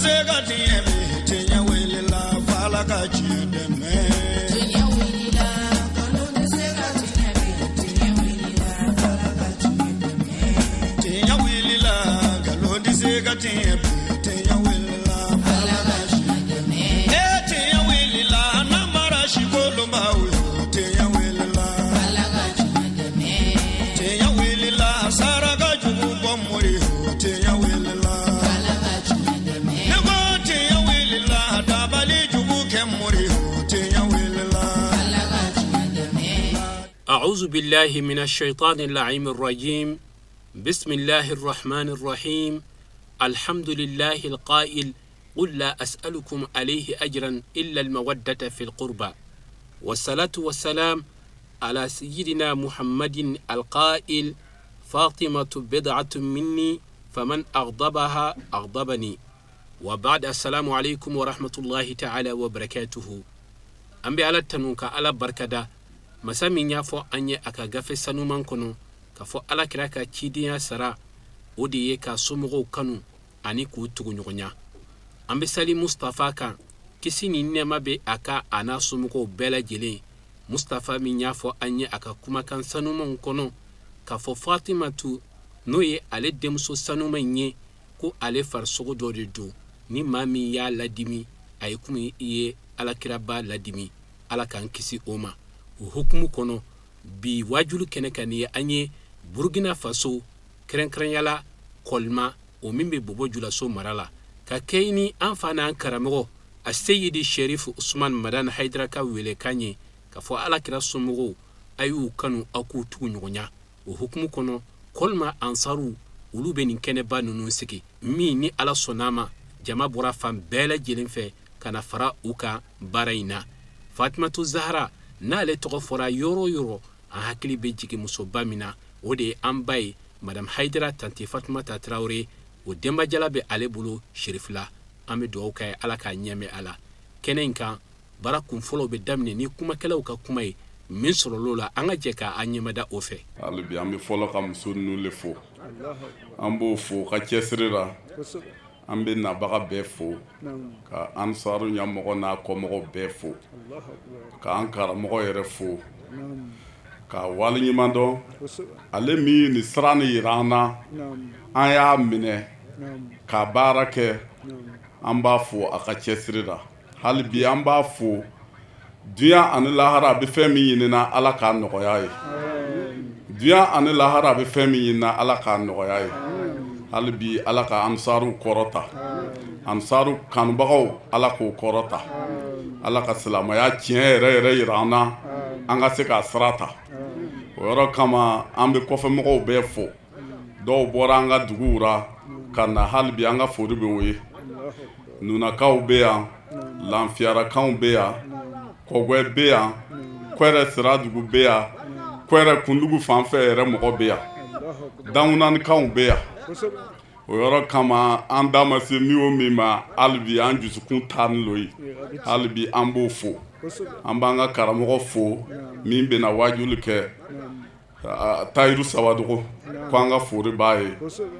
se ka tiɲɛ bi, tiɲɛ wulila f'Ala ka tiɲɛ dɛmɛ. Tiɲɛ wulila, nkalon tɛ se ka tiɲɛ bi, tiɲɛ wulila f'Ala ka tiɲɛ dɛmɛ. Tiɲɛ wulila, nkalon tɛ se ka tiɲɛ bi, tiɲɛ wulila f'Ala ka tiɲɛ dɛmɛ. E tiɲɛ wulila, namara sikolonbaw yo, tiɲɛ wulila. Ala ka tiɲɛ dɛmɛ. Tiɲɛ wulila, saraka jugu bɔ mori yo, tiɲɛ wulila. Ala ka tiɲɛ dɛmɛ. Ne ko tiɲɛ wulila, dabali jugu kɛ mori yo, tiɲɛ wulila. Ala ka tiɲɛ dɛmɛ. أعوذ بالله من الشيطان اللعين الرجيم. بسم الله الرحمن الرحيم. الحمد لله القائل: قل لا أسألكم عليه أجرا إلا المودة في القربى، والصلاة والسلام على سيدنا محمد القائل: فاطمة بضعة مني، فمن أغضبها أغضبني. وبعد، السلام عليكم ورحمة الله تعالى وبركاته. An bɛ Ala tanu ka Ala barikada, masa min y'a fɔ an ye a ka gafe sanuman kɔnɔ k'a fɔ Ala kira ka cidenya sara, o de ye ka somɔgɔw kanu ani k'u tuguɲɔgɔnya. An bɛ sali Mustafa kan, kisi ni nɛɛma bɛ a ka a n'a somɔgɔw bɛɛ lajɛlen. Mustafa min y'a fɔ an ye a ka kumakan sanumanw kɔnɔ k'a fɔ Fatimatu, n'o ye ale denmuso sanuman in ye, ko ale farisogo dɔ de don, ni maa min y'a ladimi, a ye komi i ye Alakiraba ladimi. Ala k'an kisi o ma. O hukumu kɔnɔ, bi wajulu kɛnɛ kan nin ye an ye Burukina Faso, kɛrɛnkɛrɛnyala Kɔlima, o min bɛ Bobo Julaso mara la, ka kɛ ni an fa n'an karamɔgɔ a Seyidi Sherifu Usman Madani Hayidara ka welekan ye k'a fɔ Alakira somɔgɔw, a y'u kanu, aw k'u tugu ɲɔgɔnya. O hukumu kɔnɔ, Kɔlima Ansaru, olu bɛ nin kɛnɛba ninnu sigi min ni Ala sɔnna ma, jama bɔra fan bɛɛ lajɛlen fɛ ka na fara u kan baara in na. Fatimatu Zahara, n'ale tɔgɔ fɔra yɔrɔ o yɔrɔ, an hakili bɛ jigin musoba min na, o de ye an ba ye, Madame Hayidara Tante Fatumata Tarawele. O denbajala bɛ ale bolo Sherifila. An bɛ dugawu kɛ, Ala k'a ɲɛmɛ a la. Kɛnɛ in kan, baara kunfɔlɔw bɛ daminɛ ni kumakɛlaw ka kuma ye. Min sɔrɔl'o la, an ka jɛ k'a ɲɛmada o fɛ. Hali bi, an bɛ fɔlɔ ka muso ninnu le fo. An b'o fo ka cɛsiri la. An bɛ nabaga bɛɛ fo, ka Ansaru ɲɛmɔgɔ n'a kɔmɔgɔw bɛɛ fo, k'an karamɔgɔ yɛrɛ fo, ka waleɲuman dɔn ale min nin sira nin yira an na, an y'a minɛ ka baara kɛ. An b'a fo a ka cɛsiri la. Hali bi, an b'a fo dunya ani lahara. A bɛ fɛn min ɲinina, Ala k'a nɔgɔya ye. Dunya ani lahara, a bɛ fɛn min ɲinina, Ala k'a nɔgɔya ye. Hali bi, Ala ka Ansaru kɔrɔta, Ansaru kanubagaw, Ala k'o kɔrɔta. Ala ka silamɛya tiɲɛ yɛrɛ yɛrɛ yira an na, an ka se k'a sira ta. O yɔrɔ kama, an bɛ kɔfɛmɔgɔw bɛɛ fo. Dɔw bɔra an ka duguw ra ka na. Hali bi, an ka foli bɛ o ye. Nunakaw bɛ yan, Lanfiyarakaw bɛ yan, Kɔgwɛ bɛ yan, Kɔrɛ Siradugu bɛ yan, Kɔrɛ Kundugu fan fɛ yɛrɛ mɔgɔ bɛ yan, Dankunanikaw bɛ yan. O yɔrɔ kama, an da ma se min o min ma, hali bi an dusukun taa ni lo ye. Hali bi, an b'o fo. An b'an ka karamɔgɔ fo min bɛna wajuli kɛ, Tayiru Sawadogo, ko an ka foli b'a ye.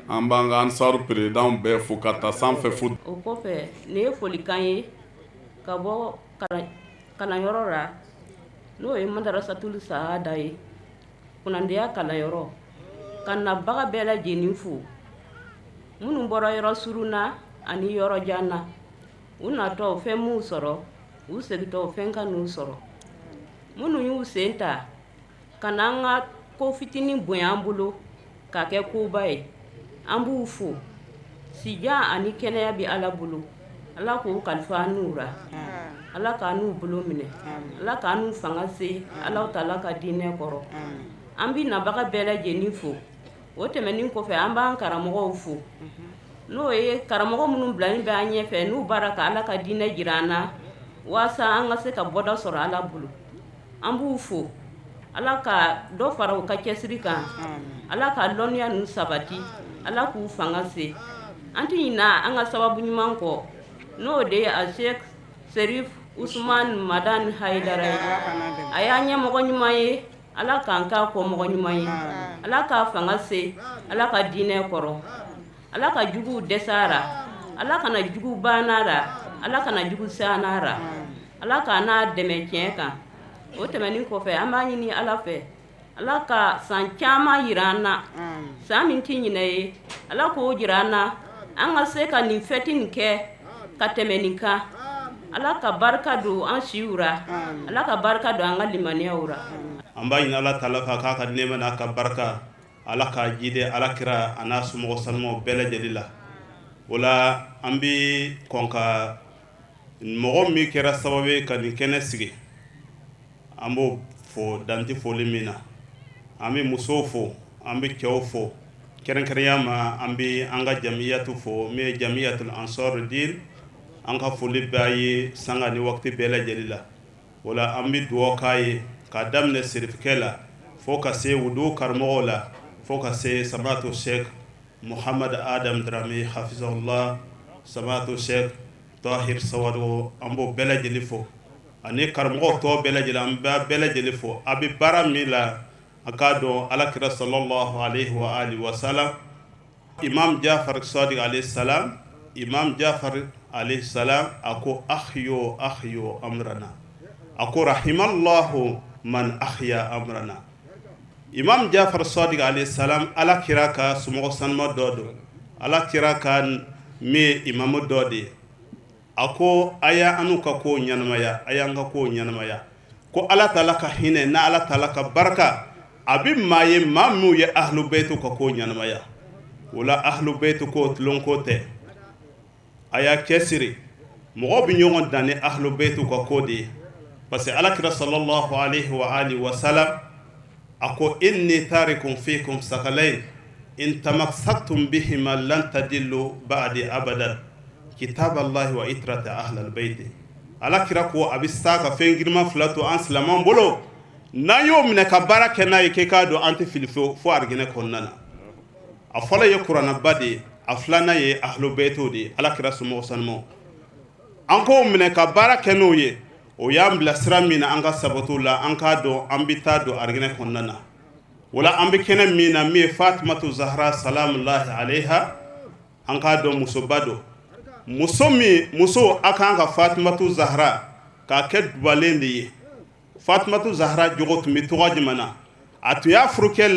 An b'an ka Ansaru président bɛɛ fo ka taa sanfɛ fo. O kɔfɛ, nin ye folikan ye ka bɔ kalanyɔrɔ la, n'o ye Madarasatulu Saada ye, kunnandiya kalanyɔrɔ, ka nabaga bɛɛ lajɛlen fo, minnu bɔra yɔrɔ surun na ani yɔrɔ jan na. U natɔ, fɛn m'u sɔrɔ, u segintɔ, fɛn ka n'u sɔrɔ. Minnu y'u sen ta ka na an ka ko fitinin bonya an bolo k'a kɛ koba ye, an b'u fo. Sijan ani kɛnɛya bɛ Ala bolo, Ala k'o kalifa an n'u ra. Ala k'an n'u bolo minɛ, Ala k'an n'u fanga se Ala ta ka diinɛ kɔrɔ. An bɛ nabaga bɛɛ lajɛlen fo. O tɛmɛnen kɔfɛ, an b'an karamɔgɔw fo, n'o ye karamɔgɔ minnu bilalen bɛ an ɲɛfɛ, n'u baara ka Ala ka diinɛ jira an na, walasa an ka se ka bɔda sɔrɔ Ala bolo. An b'u fo. Ala ka dɔ fara u ka cɛsiri kan, Ala ka lɔnniya ninnu sabati, Ala k'u fanga se. An tɛ ɲina an ka sababu ɲuman kɔ, n'o de ye a Sheikh Serif Usman Madani Hayidara ye. A y'an ɲɛmɔgɔ ɲuman ye, Ala k'an k'a kɔmɔgɔ ɲuman ye. Ala k'a fanga se Ala ka diinɛ kɔrɔ. Ala ka juguw dɛsɛ a ra. Ala kana jugu banna la, Ala kana jugu sanna la, Ala k'a n'a dɛmɛ tiɲɛ kan. O tɛmɛnin kɔfɛ, an b'a ɲini Ala fɛ, Ala ka san caman jira an na, san min tɛ ɲinɛ ye, Ala k'o jira an na, an ka se ka nin fɛti nin kɛ ka tɛmɛ nin kan. Ala ka barika don an siw ra, Ala ka barika don an ka limaniyaw ra. An b'a ɲini Ala taala fɛ, a k'a ka nɛɛma n'a ka barika, Ala k'a jidi Ala kira a n'a somɔgɔ sanumaw bɛɛ lajɛlen la. O la, an bɛ kɔn ka mɔgɔ min kɛra sababu ye ka nin kɛnɛ sigi, an b'o fo dan tɛ foli min na. An bɛ musow fo, an bɛ cɛw fo, kɛrɛnkɛrɛnya ma an bɛ an ka jamiyatu fo, min ye Jamiyatul Ansar Din. An ka foli b'a ye sanga ni waati bɛɛ lajɛlen la. O la, an bɛ dugawu k'a ye k'a daminɛ sirifikɛ la fo ka se wudu karamɔgɔw la, fo ka se Samatu Sheikh Muhamad Adam Darame hafizahullah, Samatu Sheikh Tahir Sawadogo, an b'o bɛɛ lajɛlen fo, ani karamɔgɔw tɔ bɛɛ lajɛlen, an b'a bɛɛ lajɛlen fo. A bɛ baara min la, a k'a dɔn Ala kira sallallahu alaihi wa alihi wa sallam, Imam Jafar Sadiq alayhi salam, Imam Jafar alayhi salam a ko: ahyo ahyo amrana. A ko: rahimallahu man ahya amrana. Imam Jafar Sadiq alayhi salam, Ala kira ka somɔgɔ sanuma dɔ don, Ala kira ka min imamu dɔ de ye. A ko a y'a an ka ko ɲɛnamaya, a y'an ka ko ɲɛnamaya, ko Ala taala ka hinɛ n'a Ala taala ka barika a bɛ maa ye, maa minnu ye ahlu baytu ka ko ɲɛnamaya. O la, ahlu baytu ko tulonko tɛ, a y'a cɛsiri. Mɔgɔ bɛ ɲɔgɔn dan ni ahlu baytu ka ko de ye, parce que Ala kira sallallahu alaihi wa alihi wa sallam a ko: inni tarikum fikum sakalain in tamassaktum bihima lan tadillu ba'di abadan, kitaballahi wa itrati ahlal bayti. Ala kira ko a bɛ sa ka fɛn girinman fila to an silamɛw bolo, n'an y'o minɛ ka baara kɛ n'a ye, k'e k'a dɔn an tɛ fili fo arijinɛ kɔnɔna na. A fɔlɔ ye kuranɛba de ye, a filanan ye ahlu baytu de ye, Ala kira somɔgɔ sanumaw. An k'o minɛ ka baara kɛ n'o ye, o y'an bila sira min na, an ka sabatu la, an k'a dɔn an bɛ taa don arijinɛ kɔnɔna na. Wala an bɛ kɛnɛ min na, min ye Fatumatu Zahra salamullahi alayha, an k'a dɔn musoba don, muso min muso a kan ka Fatumatu Zahra k'a kɛ dubalen de ye. Fatumatu Zahra jogo tun bɛ tɔgɔ jumɛn na? A tun y'a furukɛ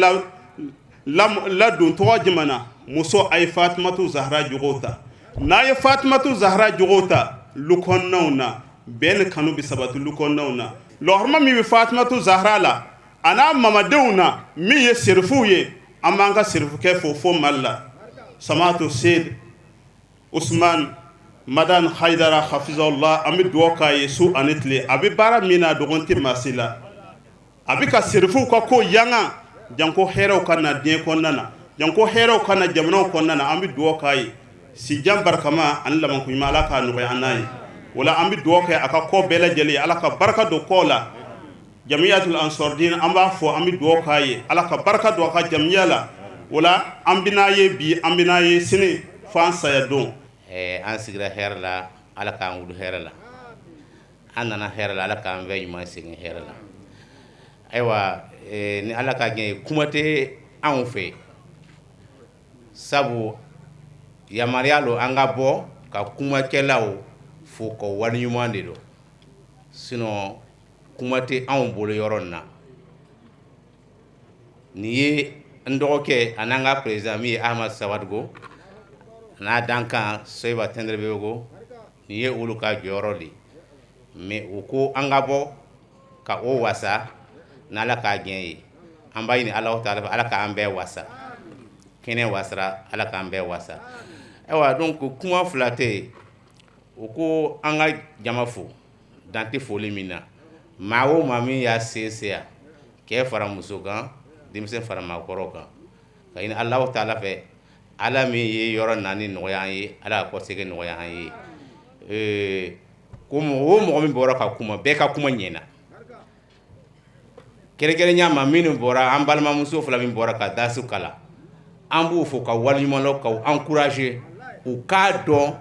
ladon tɔgɔ jumɛn na? Muso, a ye Fatumatu Zahra jogo ta. N'a ye Fatumatu Zahra jogo ta, lu kɔnɔnaw na bɛn ni kanu bɛ sabati lu kɔnɔnaw na. Lɔhɔrɔma min bɛ Fatumatu Zahra la a n'a mamadenw na, min ye serifuw ye, an b'an ka serifukɛ fo fo Mali la, Samatu Seyid Usman Madan Haidara hafizahullah. An bɛ dugawu k'a ye su ani tile. A bɛ baara min na, a dogon tɛ maa si la. A bɛ ka serifuw ka ko yanga, janko hɛrɛw ka na diɲɛ kɔnɔna na, janko hɛrɛw ka na jamanaw kɔnɔna na. An bɛ dugawu k'a ye, sijan barikama ani labanko ɲuman, Ala k'a nɔgɔya an n'a ye. O la, an bɛ dugawu kɛ a ka ko bɛɛ lajɛlen, Ala ka barika don kɔ la. Jamiyatul Ansar Din, an b'a fɔ, an bɛ dugawu k'a ye, Ala ka barika don a ka jamiya la. O la, an bɛna ye bi, an bɛna ye sini, fo an saya don. An sigira hɛrɛ la, Ala k'an wuli hɛrɛ la. An nana hɛrɛ la, Ala k'an bɛɛ ɲuman segin hɛrɛ la. Ayiwa, ni Ala ka diɲɛ ye, kuma tɛ anw fɛ, sabu yamaruya don an ka bɔ ka kumakɛlaw fo ka waleɲuman de don. Sinon kuma tɛ anw bolo yɔrɔ in na. Nin ye n dɔgɔkɛ ani an ka président min ye Ahmad Sawadogo n'a dankan Soyiba Tɛnɛrɛbego, nin ye olu ka jɔyɔrɔ de ye. Mais u ko an ka bɔ ka o wasa n'Ala k'a diɲɛ ye. An b'a ɲini Ala taala fɛ, Ala k'an bɛɛ wasa. Kɛnɛ wasara, Ala k'an bɛɛ wasa. Ayiwa, donc kuma fila tɛ yen. U ko an ka jama fo dan tɛ foli min na. Maa o maa min y'a sen se yan, cɛ fara muso kan, denmisɛn fara maakɔrɔw kan, ka ɲini Alahu taala fɛ, Ala min ye yɔrɔ naani nɔgɔya an ye, Ala ka kɔsegin nɔgɔya an ye. Ko mɔgɔ o mɔgɔ min bɔra ka kuma, bɛɛ ka kuma ɲɛna. Kɛrɛnkɛrɛnya ma, minnu bɔra, an balimamuso fila min bɔra ka dasu kalan, an b'u fo ka waleɲuman dɔn, k'u encourager, u k'a dɔn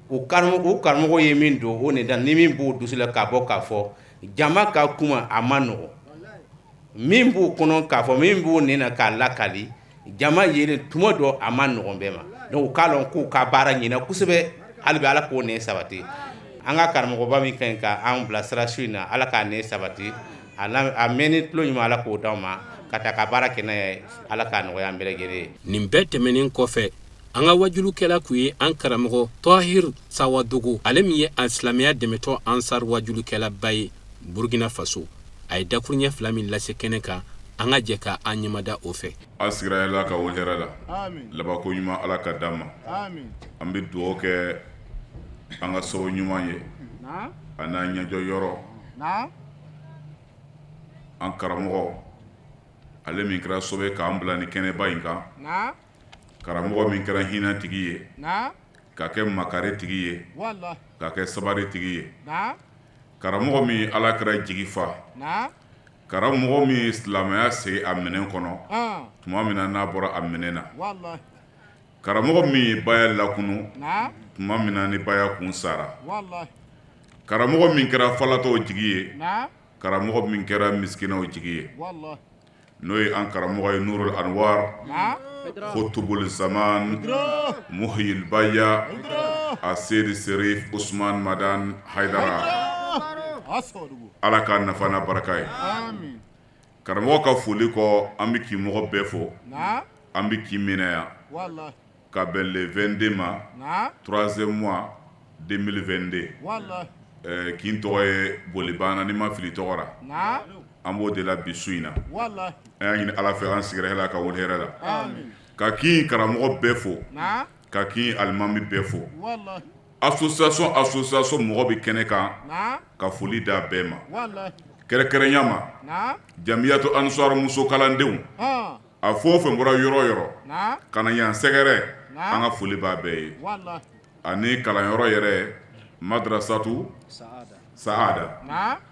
u karamɔgɔ ye min don o nin da ni min b'u dusu la ka bɔ k'a fɔ jama ka kuma, a ma nɔgɔ. Min b'u kɔnɔ k'a fɔ, min b'u nin na k'a lakali jama yelen, tuma dɔ a ma nɔgɔn bɛɛ ma. Donc u k'a dɔn k'u ka baara ɲɛna kosɛbɛ. Hali bi Ala k'o nɛn sabati. An ka karamɔgɔba min ka ɲi ka an bilasira su in na, Ala k'a nɛn sabati. A n'a a mɛnni tulo ɲuman Ala k'o d'anw ma ka taa ka baara kɛ n'a ye. Ala k'a nɔgɔya an bɛɛ lajɛlen ye. Nin bɛɛ tɛmɛnen kɔfɛ, an ka wajulukɛla kun ye an karamɔgɔ Tahir Sawadogo, ale min ye an silamɛya dɛmɛtɔn Ansar wajulukɛlaba ye Burkina Faso. A ye dakuruɲɛ fila min lase kɛnɛ kan, an ka jɛ ka an ɲɛmada o fɛ. An sigira hɛrɛ la ka wuli hɛrɛ la. Labanko ɲuman Ala ka d'an ma. An bɛ dugawu kɛ an ka sababu ɲuman ye a n'an ɲɛjɔ yɔrɔ an karamɔgɔ ale min kɛra sababu ye k'an bila ni kɛnɛba in kan. Karamɔgɔ min kɛra hinɛ tigi ye, ka kɛ makari tigi ye, ka kɛ sabari tigi ye, karamɔgɔ min Ala kira jigi fa, karamɔgɔ min ye silamɛya segin a minɛn kɔnɔ tuma min na n'a bɔra a minɛn na, karamɔgɔ min ye baya lakunu tuma min na ni baya kun sara, karamɔgɔ min kɛra falatɔw jigi ye, karamɔgɔ min kɛra misikinaw jigi ye. N'o ye an karamɔgɔ ye Nurul Anwar Kutubul Zaman Muhiyil Baya Aseyidi Serif Usman Madan Hayidara Ala k'a nafa n'a barika ye. Karamɔgɔ ka foli kɔ an bɛ kin mɔgɔ bɛɛ fo, an bɛ kin min na yan ka bɛn le 22 ma troisième mois 2022 kin tɔgɔ ye Bolibana ni n ma fili tɔgɔ la an b'o de la bi su in na an y'a ɲini Ala fɛ an sigira hɛrɛ la ka wuli hɛrɛ la ka kin karamɔgɔ bɛɛ fo ka kin alimami bɛɛ fo association association mɔgɔ bɛ kɛnɛ kan ka foli d'a bɛɛ ma kɛrɛnkɛrɛnya ma jamiyatu ansar muso kalandenw a fɛn o fɛn bɔra yɔrɔ yɔrɔ ka na yan sɛgɛrɛ an ka foli b'a bɛɛ ye ani kalanyɔrɔ yɛrɛ madrasatu saada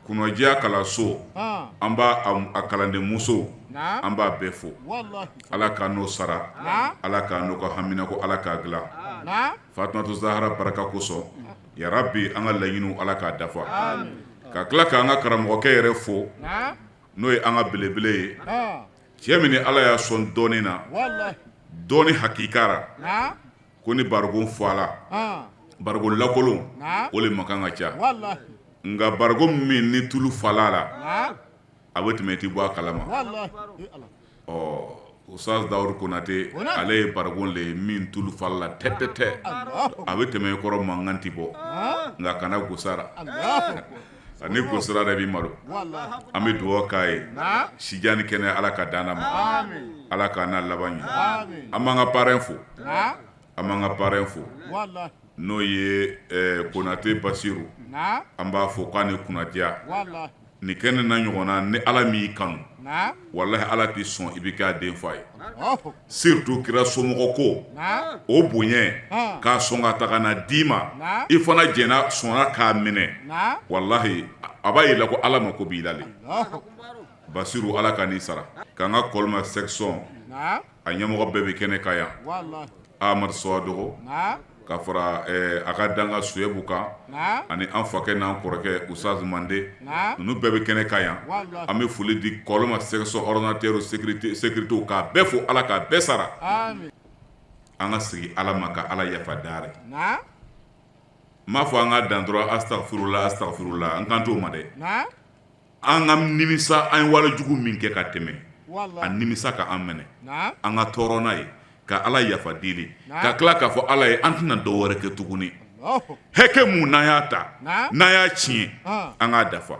kunnadiya kalanso an b'a a kalanden muso an b'a bɛɛ fo ala k'an n'o sara ala k'an n'o ka haminako ala k'a dilan fatumatu zahara baraka kosɔn yarabi an ka laɲiniw ala k'a dafa ka tila k'an ka karamɔgɔkɛ yɛrɛ fo n'o ye an ka belebele ye cɛ min ni ala y'a sɔn dɔɔnin na dɔɔnin hakika ra ko ni barigon fala barigon lakolon o le mankan ka ca nka barigon min ni tulu fala la a bɛ tɛmɛ i tɛ bɔ a kalama ɔ Ustaz Dawudu Konate ale ye barigon le ye min tulu fala la tɛtɛtɛ a bɛ tɛmɛ i kɔrɔ mankan tɛ bɔ nka kana gosi a ra n'i gosira a ra i b'i malo an bɛ dugawu k'a ye sijan ni kɛnɛya Ala ka d'an ma Ala k'an n'a laban ɲɛ an b'an ka parrain fo an b'an ka parrain fo n'o ye Konate Basiru an b'a fo k'a ni kunnadiya nin kɛnɛ na ɲɔgɔn na ni Ala m'i kanu walahi Ala tɛ sɔn i bɛ k'a den fa ye surtout kira somɔgɔ ko o bonya k'a sɔn ka ta ka na d'i ma i fana jɛnna sɔnna k'a minɛ walahi a b'a yira ko Ala mako b'i la le Basiru Ala ka n'i sara k'an ka Kɔlɔma section a ɲɛmɔgɔ bɛɛ bɛ kɛnɛ kan yan Amadu Sawadogo ka fara a ka dankan Suyebu kan ani an fakɛ n'an kɔrɔkɛ Ustaz Mande ninnu bɛɛ bɛ kɛnɛ kan yan an bɛ foli di Kɔlɔma section ordonnateur sécurité k'a bɛɛ fo Ala k'a bɛɛ sara an ka segin Ala ma ka Ala yafa dari n m'a fɔ an ka dan dɔrɔn astagfirula astagfirula an kan t'o ma dɛ An ka nimisa an ye wale jugu min kɛ ka tɛmɛ a nimisa ka an minɛ an ka tɔɔrɔ n'a ye ka Ala yafa deli ka tila k'a fɔ Ala ye an tɛna dɔ wɛrɛ kɛ tuguni hakɛ mun n'an y'a ta n'an y'a tiɲɛ an k'a dafa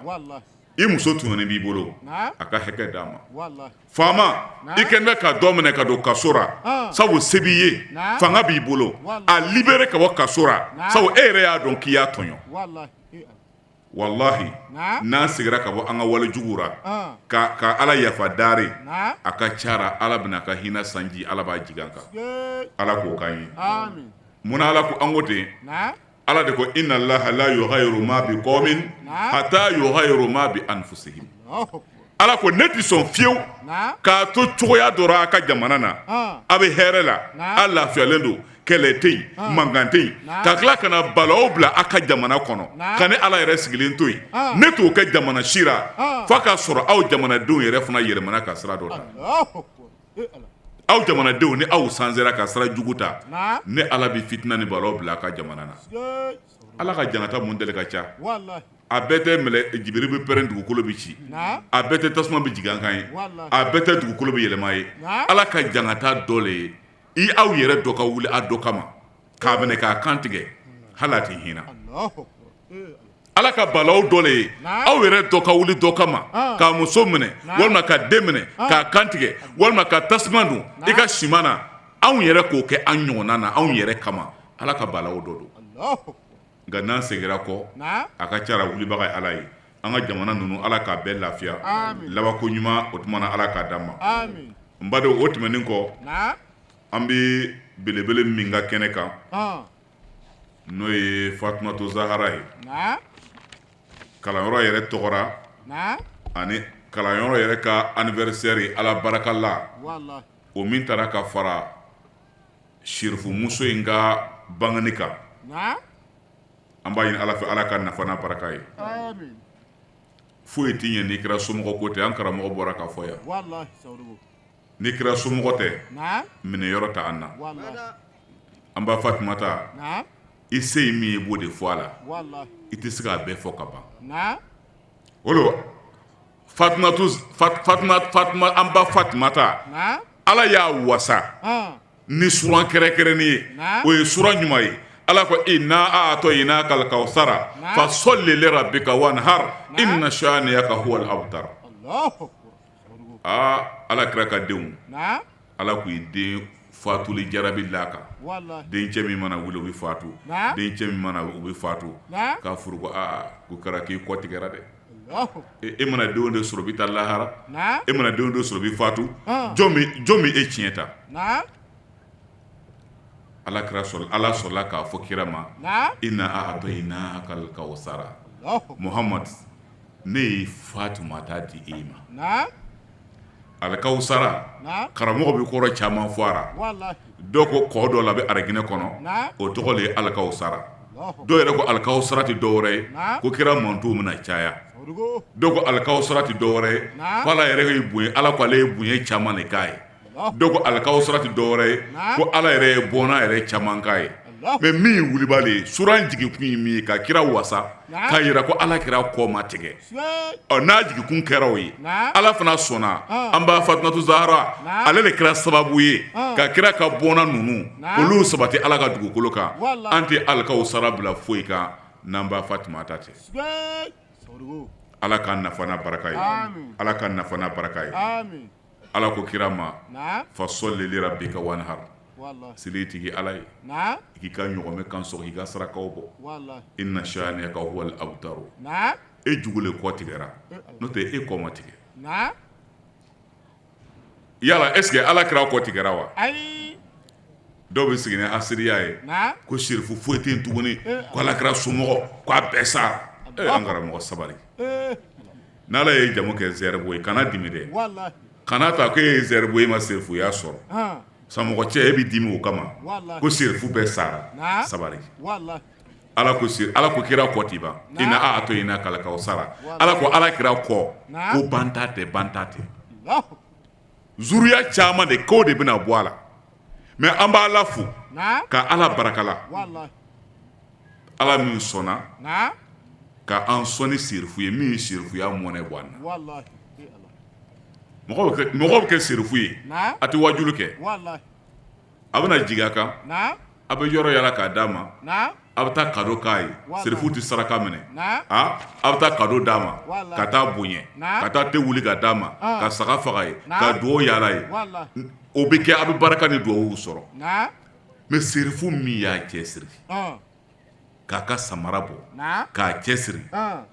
i muso tɔɲɔnen b'i bolo a ka hakɛ d'a ma faama i kɛlen bɛ ka dɔ minɛ ka don kaso ra sabu se b'i ye fanga b'i bolo a libérer ka bɔ kaso ra sabu e yɛrɛ y'a dɔn k'i y'a tɔɲɔ Walahi n'an seginna ka bɔ an ka wale jugu ra ka Ala yafa dari a ka ca ra Ala bɛna a ka hinɛ sanji Ala b'a jigin an kan Ala k'o k'an ye munna Ala ko an ko ten Ala de ko inna Allaha la yugayiru ma bi qawmin hatta yugayiru ma bi anfusihim Ala ko ne tɛ sɔn fiyewu k'a to cogoya dɔ ra a ka jamana na a bɛ hɛrɛ la a lafiyalen don kɛlɛ tɛ yen mankan tɛ yen ka tila ka na balawu bila a ka jamana kɔnɔ ka ne Ala yɛrɛ sigilen to yen ne t'o kɛ jamana si ra f'a k'a sɔrɔ aw jamanadenw yɛrɛ fana yɛlɛmana ka sira dɔ ta. Aw jamanadenw ni aw sansera ka sira jugu ta, ne Ala bɛ fitina ni balawu bila a ka jamana na. Ala ka jangata mun deli ka ca, a bɛɛ tɛ mɛlɛ jibiri bɛ pɛrɛn dugukolo bɛ ci, a bɛɛ tɛ tasuma bɛ jigin an kan ye, a bɛɛ tɛ dugukolo bɛ yɛlɛma ye. Ala ka jangata dɔ le ye i aw yɛrɛ dɔ ka wuli a dɔ kama k'a minɛ k'a kan tigɛ hali a tɛ hinɛ. Ala ka balawu dɔ le ye aw yɛrɛ dɔ ka wuli dɔ kama k'a muso minɛ walima ka den minɛ k'a kan tigɛ walima ka tasuma don i ka siman na anw yɛrɛ k'o kɛ an ɲɔgɔnna na anw yɛrɛ kama. Ala ka balawu dɔ don. Nka n'an seginna kɔ, a ka ca la wulibaga ye Ala ye. An ka jamana ninnu Ala k'a bɛɛ lafiya, labanko ɲuman o tuma na Ala k'a d'an ma. N badenw, o tɛmɛnen kɔ, an bɛ belebele min ka kɛnɛ kan, n'o ye Fatumatu Zahara ye, kalanyɔrɔ yɛrɛ tɔgɔ ra, ani kalanyɔrɔ yɛrɛ ka anniversaire Ala barika la, o min taara ka fara sirifumuso in ka bangeni kan, an b'a ɲini Ala fɛ Ala ka nafa n'a barika ye. Foyi tɛ ɲɛ ni kira somɔgɔ ko tɛ, an karamɔgɔ bɔra k'a fɔ yan. Ni kira somɔgɔ tɛ, minɛ yɔrɔ tɛ an na. An ba Fatumata, i se ye min ye i b'o de fɔ a la, i tɛ se k'a bɛɛ fɔ ka ban. O don Fatumatu Fatuma an ba Fatumata, Ala y'a wasa ni suran kɛrɛnkɛrɛnnen ye, o ye suran jumɛn ye? Ala ko inna a'tainaka al-kawsara fasolli li rabbika wanhar inna shaniyaka huwal abtar. Aa Ala kira ka denw, Ala k'u ye den fatuli jarabi la kan, dencɛ min mana wuli o bɛ fatu, dencɛ min mana o bɛ fatu, k'a furu ko aa ko kɛra k'i kɔ tigɛra dɛ, e mana denw de sɔrɔ bɛ taa lahara, e mana denw de sɔrɔ bɛ fatu, jɔn bɛ e tiɲɛ ta? Ala kira Ala sɔrɔla k'a fɔ kira ma, inna a'tainaka al-kawsara Muhamadu ne ye Fatumata di e ma alikawusara karamɔgɔ bɛ kɔrɔ caman fɔ a ra dɔw ko kɔ dɔ la bɛ araginɛ kɔnɔ o tɔgɔ de ye alikawusara dɔw yɛrɛ ko alikawusara tɛ dɔw wɛrɛ ye ko kira mantonw bɛna caya dɔw ko alikawusara tɛ dɔw wɛrɛ ye ko ala yɛrɛ ye bonya ala ko ale ye bonya caman de k'a ye dɔw ko alikawusara tɛ dɔw wɛrɛ ye ko ala yɛrɛ ye bɔnna yɛrɛ caman k'a ye mais min ye wulibali ye suran jigin kun ye min ye ka kira wasa k'a jira ko ala kira kɔ ma tigɛ ɔ n'a jigin kun kɛra o ye ala fana sɔnna an ba Fatumatu Zahara ale de kɛra sababu ye ka kira ka bɔnna ninnu olu sabati ala ka dugukolo kan an tɛ alikawusara bila foyi kan n'an ba Fatumata tɛ ala k'an nafa n'a baraka ye ala k'an nafa n'a baraka ye Ala ko kira ma fasolli li rabbika wanhar seli tigi ala ye i k'i ka ɲɔgɔmɛ kan sɔgɔ k'i ka sarakaw bɔ inna shaniyaka huwal abtar e jugu le kɔ tigɛra n'o tɛ e kɔ ma tigɛ yala est ce que ala kira kɔ tigɛra wa dɔw bɛ sigi ni hasiriya ye ko sirifu foyi tɛ yen tuguni ko ala kira somɔgɔ k'a bɛɛ sara an karamɔgɔ sabali N'Ala ye jamu kɛ zɛribo ye kana dimi dɛ kana ta ko e ye zɛribo ye ma serifuya sɔrɔ samɔgɔ cɛ e bɛ dimi o kama ko serifu bɛɛ sara sabali ala ko ala ko kira kɔ tɛ ban inna a'tainaka al-kawsara ala ko ala kira kɔ ko banta tɛ banta tɛ zuruya caman de ko de bɛna bɔ a la mais an b'Ala fo ka Ala barakala Ala min sɔnna ka an sɔn ni serifu ye min ye serifuya mɔnɛ bɔ an na mɔgɔ bɛ kɛ serifu ye a tɛ wajulu kɛ a bɛna jigin a kan a bɛ yɔrɔ yala k'a d'a ma a bɛ taa cadeau k'a ye serifu tɛ saraka minɛ a bɛ taa cadeau d'a ma ka taa bonya ka taa te wuli ka d'a ma ka saga faga ye ka dugawu yaala ye o bɛ kɛ a bɛ barika ni dugawu sɔrɔ mais serifu min y'a cɛ siri k'a ka samara bɔ k'a cɛ siri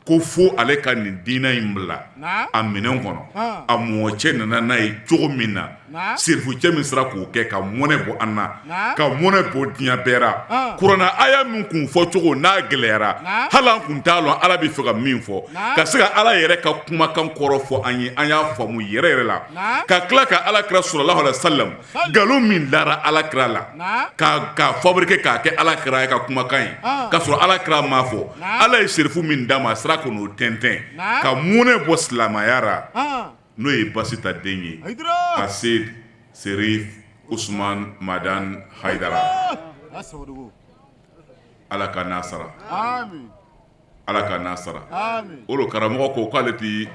ko fo ale ka nin diinɛ in bila a minɛn kɔnɔ a mɔcɛ nana n'a ye cogo min na serifu cɛ min sera k'o kɛ ka mɔnɛ bɔ an na ka mɔnɛ bɔ diɲɛ bɛɛ ra kuranɛ aya min kun fɔ cogo n'a gɛlɛyara hali an kun t'a lɔn ala bɛ fɛ ka min fɔ ka se ka ala yɛrɛ ka kumakan kɔrɔ fɔ an ye an y'a faamu yɛrɛ yɛrɛ la ka tila ka ala kira sallallahu alaihi wasallam nkalon min dara ala kira la k'a fabriquer k'a kɛ ala kira ye ka kumakan ye ka sɔrɔ ala kira m'a fɔ ala ye serifu min d'a ma a sera ka n'o tɛntɛn ka mɔnɛ bɔ silamɛya ra n'o ye basi ta den ye a se serif. Usman Madan Haidara Ala ka n'a sara Ala ka n'a sara o lo karamɔgɔ ko k'ale tɛ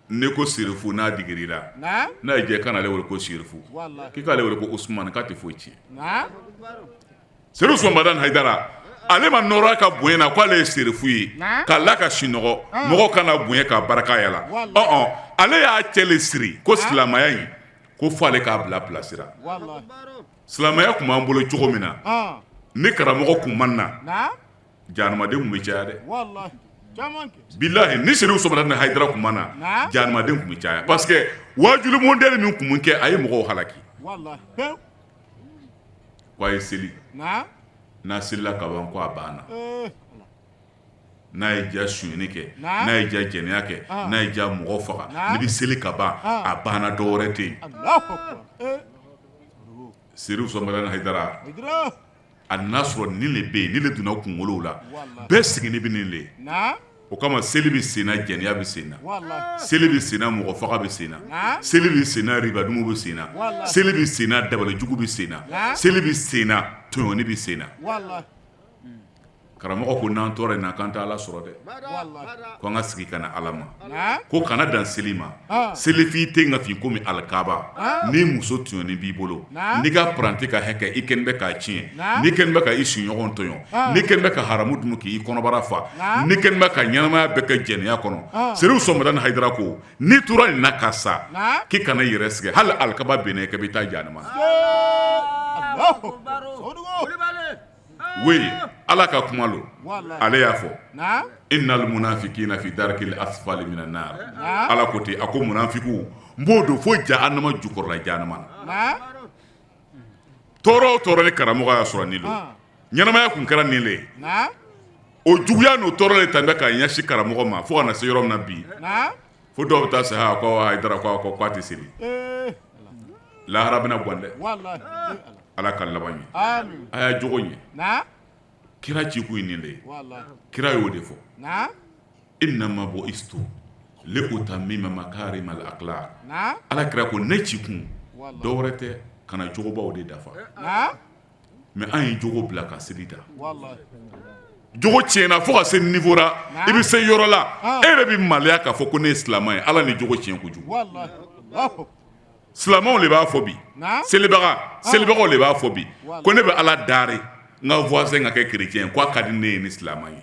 ne ko serifu n'a digir'i la n'a y'i diya i kan'ale wele ko serifu k'i k'ale wele ko Usumani k'a tɛ foyi tiɲɛ Serifu Usumani Madani Hayidara ale ma nɔrɔ a ka bonya na k'ale ye serifu ye k'a la ka sinɔgɔ mɔgɔw kana bonya k'a barika yala ɔn ale y'a cɛ le siri ko silamɛya in ko fo ale k'a bila pilasi la silamɛya tun b'an bolo cogo min na ni karamɔgɔ kun ma na jahanamaden tun bɛ caya dɛ bilahi ni Serifu Usumani Madani Hayidara kun ma na jahanamaden tun bɛ caya parce que waajuli modèle min tun bɛ kɛ a ye mɔgɔw halaki ko a ye seli n'a selila ka ban ko a banna n'a ye diya sonyɛni kɛ n'a ye diya jɛnɛya kɛ n'a ye diya mɔgɔ faga n'i bɛ seli ka ban a banna dɔ wɛrɛ tɛ yen Serifu Usumani Madani Hayidara a nana sɔrɔ nin le bɛ yen nin le donna kunkolow la bɛɛ sigilen bɛ nin le ye o kama seli bɛ sen na jɛnɛya bɛ sen na seli bɛ sen na mɔgɔ faga bɛ sen na seli bɛ sen na ribadumu bɛ sen na seli bɛ sen na dabalijugu bɛ sen na seli bɛ sen na tɔɲɔni bɛ sen na Karamɔgɔ ko n'an tora nin na k'an tɛ Ala sɔrɔ dɛ, ko an ka segin ka na Ala ma, ko kana dan seli ma, selifin tɛ ka fin komi alikaba, ni muso tɔɲɔni b'i bolo, n'i ka paranti ka hakɛ i kɛlen bɛ k'a tiɲɛ, n'i kɛlen bɛ ka i sigiɲɔgɔn tɔɲɔ, n'i kɛlen bɛ ka haramu dun k'i kɔnɔbara fa, n'i kɛlen bɛ ka ɲɛnamaya bɛɛ kɛ jɛnɛya kɔnɔ, Serifu Usumani Madani Hayidara ko n'i tora nin na ka sa, k'i kana i yɛrɛ sɛgɛn hali alikaba binna i kan i bɛ taa jahanama na. Oui ala ka kuma lo ale y'a fɔ innal munafikina fi darkil asfali minan nar ala ko ten a ko munafikiw n b'o don fo jahanama jukɔrɔla jahanama na tɔɔrɔ o tɔɔrɔ ni karamɔgɔ y'a sɔrɔ nin lo ɲɛnamaya kun kɛra nin le ye o juguya n'o tɔɔrɔ le tan bɛ ka ɲɛsin karamɔgɔ ma fo ka na se yɔrɔ min na bi fo dɔw bɛ taa sa ko Hayidara ko k'a tɛ seli lahara bɛna gan dɛ ala ka laban ɲɛ a y'a jogo ɲɛ kira ci kun ye nin de ye kira y'o de fɔ innama bu'istu li utammima makarimal akhlaq ala kira ko ne ci kun dɔ wɛrɛ tɛ ka na jogobaw de dafa mais an ye jogo bila ka seli ta jogo tiɲɛna fo ka se niveau la i bɛ se yɔrɔ la e yɛrɛ bɛ maloya k'a fɔ ko ne ye silamɛ ye ala ni jogo tiɲɛ kojugu silamɛw de b'a fɔ bi selibaga selibagaw de b'a fɔ bi ko ne bɛ ala dari n ka voisin ka kɛ chrétien ye k'a ka di ne ye ni silamɛ ye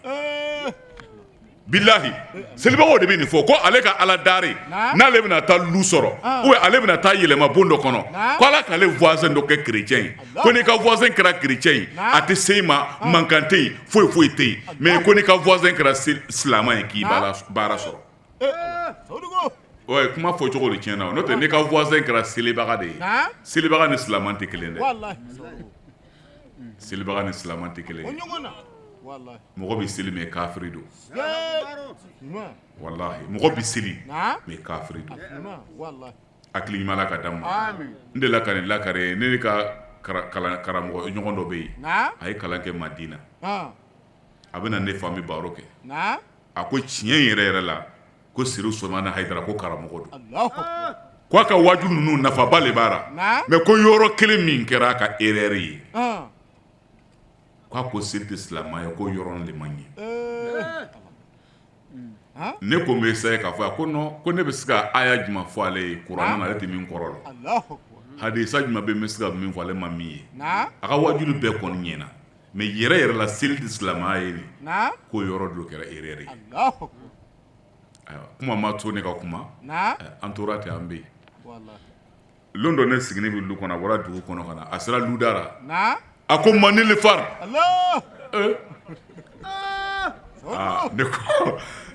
bilahi selibagaw de bɛ nin fɔ ko ale ka ala dari n'ale bɛna taa lu sɔrɔ ou bien ale bɛna taa yɛlɛma bon dɔ kɔnɔ ko ala k'ale voisin dɔ kɛ chrétien ye ko n'i ka voisin kɛra chrétien ye a tɛ se i ma mankan tɛ yen foyi foyi tɛ yen mais ko n'i ka voisin kɛra silamɛ ye k'i baara sɔrɔ ouais kuma fɔ cogo de tiɲɛna n'o tɛ n'i ka voisin kɛra selibaga de ye selibaga ni silamɛ tɛ kelen dɛ selibaga ni silamɛ tɛ kelen ye mɔgɔ bɛ seli mais kafiri don walahi mɔgɔ bɛ seli mais kafiri don hakili ɲuman ka d'an ma n delila ka nin lakari ne ka karamɔgɔ ɲɔgɔn dɔ bɛ yen a ye kalan kɛ Madina a bɛ na ne fa bɛ baro kɛ a ko tiɲɛ yɛrɛ yɛrɛ la ko Serifu Usumani Hayidara ko karamɔgɔ don ko a ka waaju ninnu nafaba de b'a la mais ko yɔrɔ kelen min kɛra a ka erreur ye k'a ko seli tɛ silamɛya ye ko yɔrɔ de ma ɲɛ ne ko n bɛ essayer k'a fɔ a ko non ko ne bɛ se ka aya jumɛn fɔ ale ye kuranɛ na ale tɛ min kɔrɔ lɔn hadisa jumɛn bɛ n bɛ se ka min fɔ ale ma min ye a ka waajuli bɛɛ kɔni ɲɛna mais yɛrɛ yɛrɛ la seli tɛ silamɛya ye nin k'o yɔrɔ dɔ kɛra erreur ye ayiwa kuma ma to ne ka kuma an tora ten an bɛ yen lon dɔ ne sigilen bɛ lu kɔnɔ a bɔra dugu kɔnɔ ka na a sera luda la a ko manili fari aa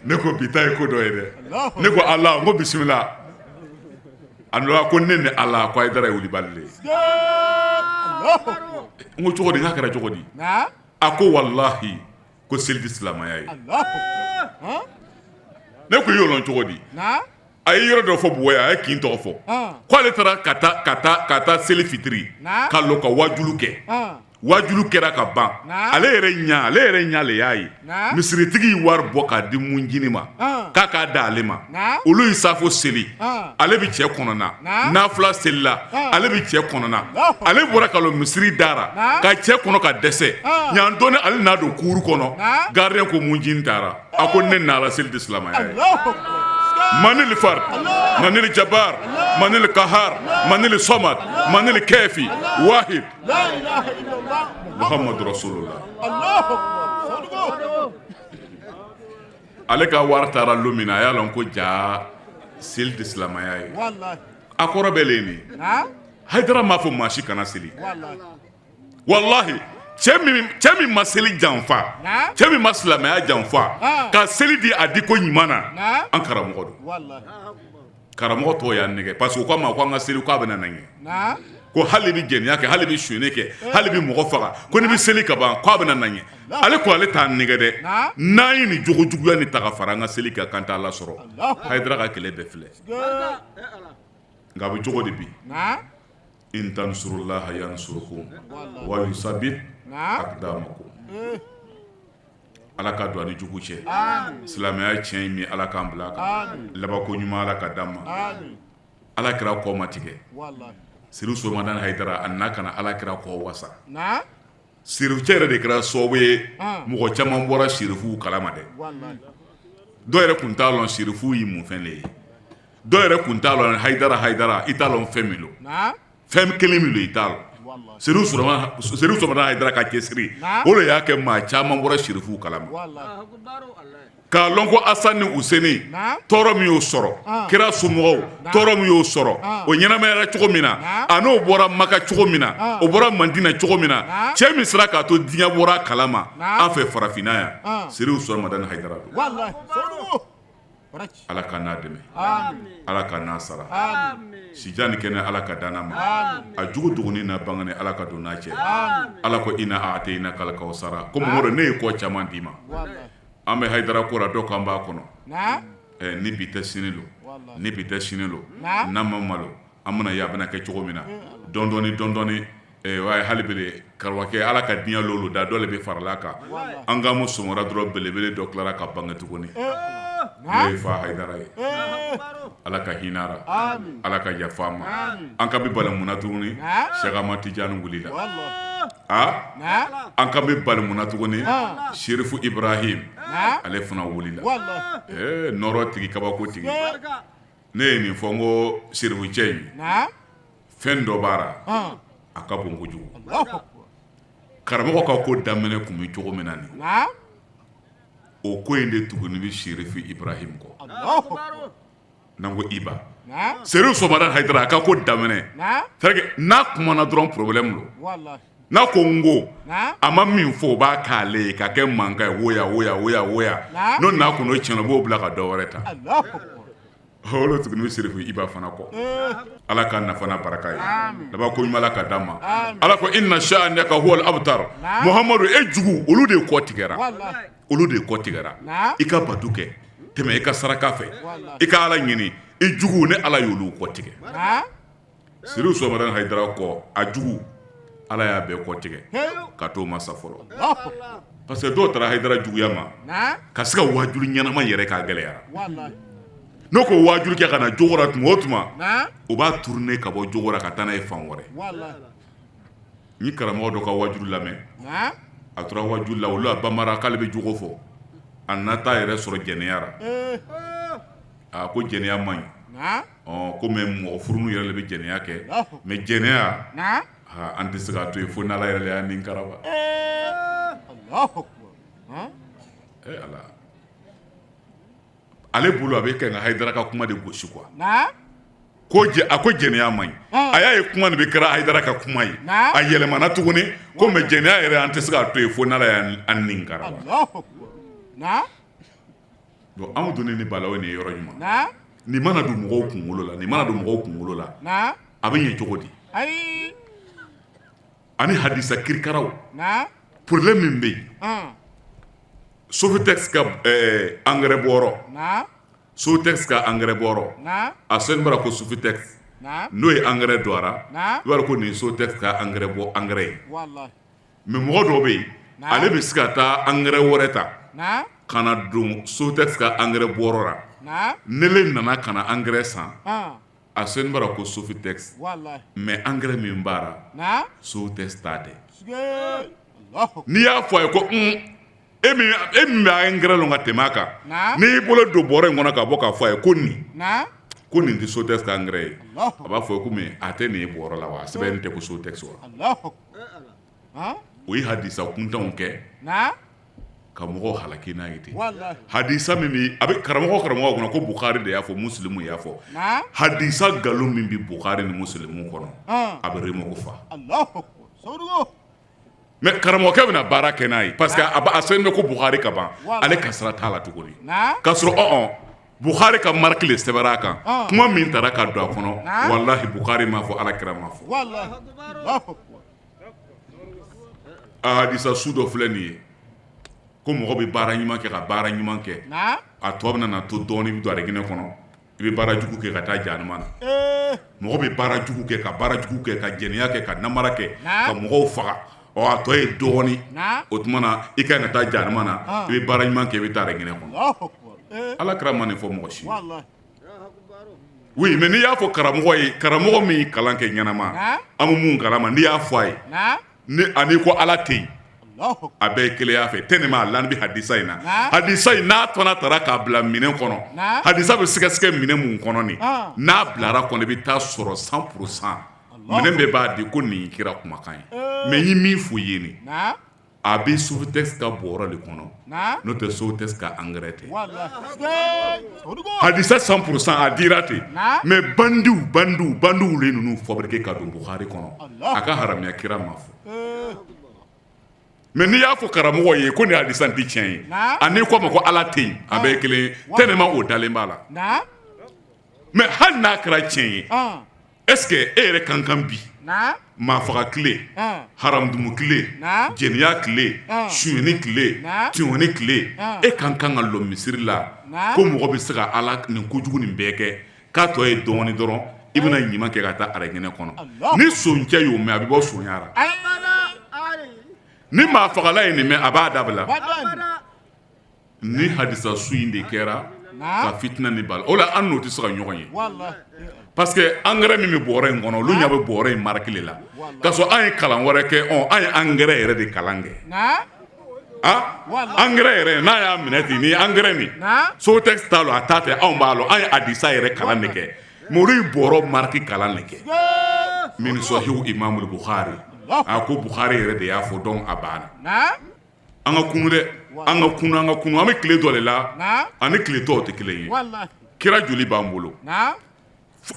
ne ko bi ta ye ko dɔ ye dɛ ne ko ala n ko bisimila a nana ko ne ni ala ko Hayidara ye wulibali de ye n ko cogo di n k'a kɛra cogo di a ko walahi ko seli tɛ silamɛya ye ne ko i y'o lɔn cogo di a ye yɔrɔ dɔ fɔ Buwɛ a ye kin tɔgɔ fɔ ko ale taara ka taa seli fitiri ka lɔ ka wajulu kɛ. Wajulu kɛra ka ban, ale yɛrɛ ɲa, ale yɛrɛ ɲa le y'a ye misiritigi ye wari bɔ k'a di munjini ma k'a k'a da ale ma. Olu ye safo seli, ale bɛ cɛ kɔnɔna nafila selila, ale bɛ cɛ kɔnɔna. Ale bɔra ka lɔ misiri dara ka cɛ kɔnɔ ka dɛsɛ ɲan dɔɔni, ale n'a don kuuru kɔnɔ, gardien ko munjini taara. A ko ne n'ala seli tɛ silamɛya ye. Manil fard, manil jabar, manil kahar, manil samad, manil kafi, wahid Muhammadu rasulullah. Ale ka wari taara don min na, a y'a lɔn ko ja seli tɛ silamɛya ye. A kɔrɔ bɛ le nin. Hayidara m'a fɔ maa si kana seli. Walahi, cɛ min ma seli janfa, cɛ min ma silamɛya janfa, ka seli di a di ko ɲuman na, an karamɔgɔ don. Karamɔgɔ tɔw y'an nɛgɛ parce que u ko a ma ko an ka seli k'a bɛna na ɲɛ, ko hali bɛ jɛnɛya kɛ, hali bɛ sonyɛni kɛ, hali bɛ mɔgɔ faga, ko n'i bɛ seli ka ban k'a bɛna na ɲɛ. Ale ko ale t'an nɛgɛ dɛ, n'an ye nin jogo juguya nin ta ka fara an ka seli kan, k'an t'Ala sɔrɔ. Hayidara ka kɛlɛ bɛɛ filɛ, nka a bɛ cogo di bi? In tansurullaha yansurukum wa yusabit aqdamakum. Ala ka don an ni jugu cɛ. Silamɛya tiɲɛ ye min, Ala k'an bila a kan. Labanko ɲuman, Ala ka d'an ma. Ala kira kɔ ma tigɛ. Serifu Solomani Hayidara a nana ka na Ala kira kɔ wasa. Serifu cɛ yɛrɛ de kɛra sababu ye, mɔgɔ caman bɔra serifuw kalama dɛ. Dɔw yɛrɛ tun t'a lɔn serifu ye mun fɛn de ye. Dɔw yɛrɛ tun t'a lɔn Hayidara, Hayidara i t'a lɔn fɛn min don, fɛn kelen min don i t'a lɔn. Serifu Solomani Hayidara ka cɛsiri, o de y'a kɛ maa caman bɔra serifuw kalama, k'a lɔn ko Asan ni Useni tɔɔrɔ min y'o sɔrɔ, kira somɔgɔw tɔɔrɔ min y'o sɔrɔ, o ɲɛnamayara cogo min na, a n'o bɔra Maka cogo min na, o bɔra Madina cogo min na, cɛ min sera k'a to diɲɛ bɔra a kalama an fɛ farafinna yan, Serifu Solomani Hayidara don. Ala ka n'a dɛmɛ, Ala ka n'a sara, sijan ni kɛnɛ, Ala ka dan ma a jugu dɔgɔnin n'a bangenen, Ala ka don n'a cɛ. Ala ko ina a'tainakal kawsara, ko Mamadu, ne ye kɔ caman d'i ma. An bɛ Hayidara ko la, dɔw ko an b'a kɔnɔ, ni bi tɛ sini lo, ni bi tɛ sini lo, n'an ma malo an bɛna ye a bɛna kɛ cogo min na. Dɔɔni dɔɔni, hali bele karamɔgɔkɛ, Ala ka diɲɛ lolo da dɔ de bɛ farala kan. An ka mu sɔngɔra dɔrɔn, belebele dɔ tilara ka bange tuguni, n'o ye fa Hayidara ye. Ala ka hinɛ a ra, Ala ka yafa ma. An ka bɛ bali mun na tuguni? Sɛki Ahmad Tijani wulila. Aa, an ka bɛ bali mun na tuguni? Serifu Ibrahim, ale fana wulila. Ee, nɔrɔ tigi, kabako tigi. Ne ye nin fɔ n ko serifu cɛ in, fɛn dɔ b'a ra, a ka bon kojugu. Karamɔgɔ ka ko daminɛ tun bɛ cogo min na nin, o ko in de tuguni bɛ Serifu Ibrahim kɔ. N'an ko Iba, Serifu Solomani Hayidara, a ka ko daminɛ, n'a kumana dɔrɔn problème don. N'a ko n ko a ma min fɔ, o b'a k'ale ye ka kɛ mankan ye, woya woya woya woya. N'o n'a kun tiɲɛna, o b'o bila ka dɔ wɛrɛ ta. Olu tuguni bɛ Serifu Iba fana kɔ. Ala ka nafa n'a baraka ye, laban ko ɲuman, Ala ka d'an ma. Ala ko inna shani'aka huwal abtar. Muhamadu, e jugu, olu de kɔ tigɛra, olu de kɔ tigɛra. I ka bato kɛ, tɛmɛ i ka saraka fɛ, i ka Ala ɲini. I jugu, ne Ala y'olu kɔ tigɛ. Serifu Solomani Hayidara kɔ, a jugu, Ala y'a bɛɛ kɔ tigɛ ka t'o ma sa fɔlɔ, parce que dɔw taara Hayidara juguya ma ka se ka waajuli ɲɛnama yɛrɛ k'a gɛlɛyara. N'o ko waajuli kɛ ka na jogo la tuma o tuma, o b'a tourner ka bɔ jogo la ka taa n'a ye fan wɛrɛ. Ni karamɔgɔ dɔ ka waajuli lamɛn, a tora waajuli la, olu a banbara k'ale bɛ jogo fɔ, a nana taa yɛrɛ sɔrɔ jɛnɛya la. A ko jɛnɛya man ɲi, ɔ ko mais mɔgɔ furunu yɛrɛ de bɛ jɛnɛya kɛ, mais jɛnɛya, an tɛ se k'a to yen fo n'Ala yɛrɛ y'a nin karaba. Ala, ale bolo a bɛ kɛ nka Hayidara ka kuma de gosi quoi. Ko a ko jɛnɛya man ɲi, a y'a ye kuma nin bɛ kɛra Hayidara ka kuma ye, a yɛlɛmana tuguni ko mais jɛnɛya yɛrɛ, an tɛ se k'a to yen fo n'Ala y'an nin karaba. Bon, anw donnen ni balawu nin ye yɔrɔ ɲuman. Nin mana don mɔgɔw kunkolo la, nin mana don mɔgɔw kunkolo la, a bɛ ɲɛ cogo di? Ani hadisa kirikaraw, problème min bɛ yen, Sofitex ka engrais bɔrɔ, Sofitex ka engrais bɔrɔ, a sɛbɛn bara ko Sofitex, n'o ye engrais don a ra, i b'a dɔn ko nin ye Sofitex ka engrais bɔ engrais ye. Mais mɔgɔ dɔw bɛ yen, ale bɛ se ka taa engrais wɛrɛ ta ka na don Sofitex ka engrais bɔrɔ la. Ne le nana ka na engrais san, a sɛbɛn b'a la ko Sofitex, mais engrais min b'a la, Sofitex ta tɛ. N'i y'a fɔ a ye ko e min bɛ engrais lɔn ka tɛmɛ a kan, n'i y'i bolo don bɔrɔ in kɔnɔ ka bɔ k'a fɔ a ye ko nin ko nin tɛ Sofitex ka engrais ye, a b'a fɔ ko mais a tɛ nin ye bɔrɔ la wa, a sɛbɛnnen tɛ ko Sofitex wa? O ye hadisa kuntanw kɛ ka mɔgɔw halaki n'a ye ten. Hadisa min bɛ a bɛ karamɔgɔ karamɔgɔ kɔnɔ ko Bukhari de y'a fɔ, Muslimu y'a fɔ, hadisa nkalon min bɛ Bukhari ni Muslimu kɔnɔ, a bɛ remorque fa. Mais karamɔgɔkɛ bɛna baara kɛ n'a ye parce que a sɛbɛn bɛ ko Bukhari ka ban, ale ka sira t'a la tuguni, k'a sɔrɔ Bukhari ka marque le sɛbɛnra a kan. Kuma min taara ka don a kɔnɔ, walahi Bukhari m'a fɔ, Ala kira m'a fɔ. A hadisa su dɔ filɛ nin ye ko mɔgɔ bɛ baara ɲuman kɛ ka baara ɲuman kɛ, a tɔ bɛna na to dɔɔnin, i bɛ don arijinɛ kɔnɔ, i bɛ baara jugu kɛ ka taa jahanama na. Mɔgɔ bɛ baara jugu kɛ ka baara jugu kɛ, ka jɛnɛya kɛ, ka namara kɛ, ka mɔgɔw faga, ɔ a tɔ ye dɔɔnin, o tuma na i ka ɲi ka taa jahanama na, i bɛ baara ɲuman kɛ, i bɛ taa arijinɛ kɔnɔ. Ala kira ma nin fɔ mɔgɔ si ye. Oui, mais n'i y'a fɔ karamɔgɔ ye, karamɔgɔ min ye kalan kɛ ɲɛnama, an bɛ mun kalama, n'i y'a fɔ a ye ni ani ko Ala tɛ yen, a bɛɛ ye kelenya fɛ tellement a lani bɛ hadisa in na. Hadisa in n'a tɔna taara k'a bila minɛn kɔnɔ, hadisa bɛ sɛgɛsɛgɛ minɛn mun kɔnɔ nin, n'a bilara kɔnɔ, i bɛ taa sɔrɔ 100% minɛn bɛɛ b'a di ko nin ye kira kumakan ye. Mais n ye min fɔ i ye nin, a bɛ Sofitex ka bɔrɔ de kɔnɔ, n'o tɛ Sofitex ka engrais tɛ. Hadisa 100% a dira ten, mais bandiw bandiw bandiw de ninnu fabriqué ka don Bukhari kɔnɔ, a ka haramuya kira ma fɔ. Mais n'i y'a fɔ karamɔgɔ ye ko nin hadisa tɛ tiɲɛ ye, ani ko a ma ko Ala tɛ yen, a bɛɛ ye kelen ye tellement o dalen b'a la. Mais hali n'a kɛra tiɲɛ ye, est ce que e yɛrɛ kan kan bi maa faga tile, haramudumu tile, jɛnɛya tile, sonyɛni tile, tiɲɛni tile, e kan kan ka lɔ misiri la ko mɔgɔ bɛ se ka Ala nin kojugu nin bɛɛ kɛ, k'a tɔ ye dɔɔnin dɔrɔn, i bɛna ɲuman kɛ ka taa arijinɛ kɔnɔ? Ni soncɛ y'o mɛn, a bɛ bɔ sonya la. Ni maa fagala ye nin mɛn, a b'a dabila. Ni hadisa su in de kɛra ka fitina ni bala o la, an n'o tɛ se ka ɲɔgɔn ye, parce que engrais min bɛ bɔrɔ in kɔnɔ, olu ɲɛ bɛ bɔrɔ in marque le la, k'a sɔrɔ an ye kalan wɛrɛ kɛ. Ɔ, an ye engrais yɛrɛ de kalan kɛ. Ah, engrais yɛrɛ, n'a y'a minɛ ten, ni engrais nin, Sofitex t'a lɔn, a ta tɛ, anw b'a lɔn. An ye hadisa yɛrɛ kalan de kɛ, mais olu ye bɔrɔ marque kalan de kɛ. Min sɔhihu Imamul Bukhari, a ko Bukhari yɛrɛ de y'a fɔ, donc a banna. An ka kunu dɛ, an ka kunu, an ka kunu. An bɛ tile dɔ de la ani tile tɔw tɛ kelen ye. Kira joli b'an bolo?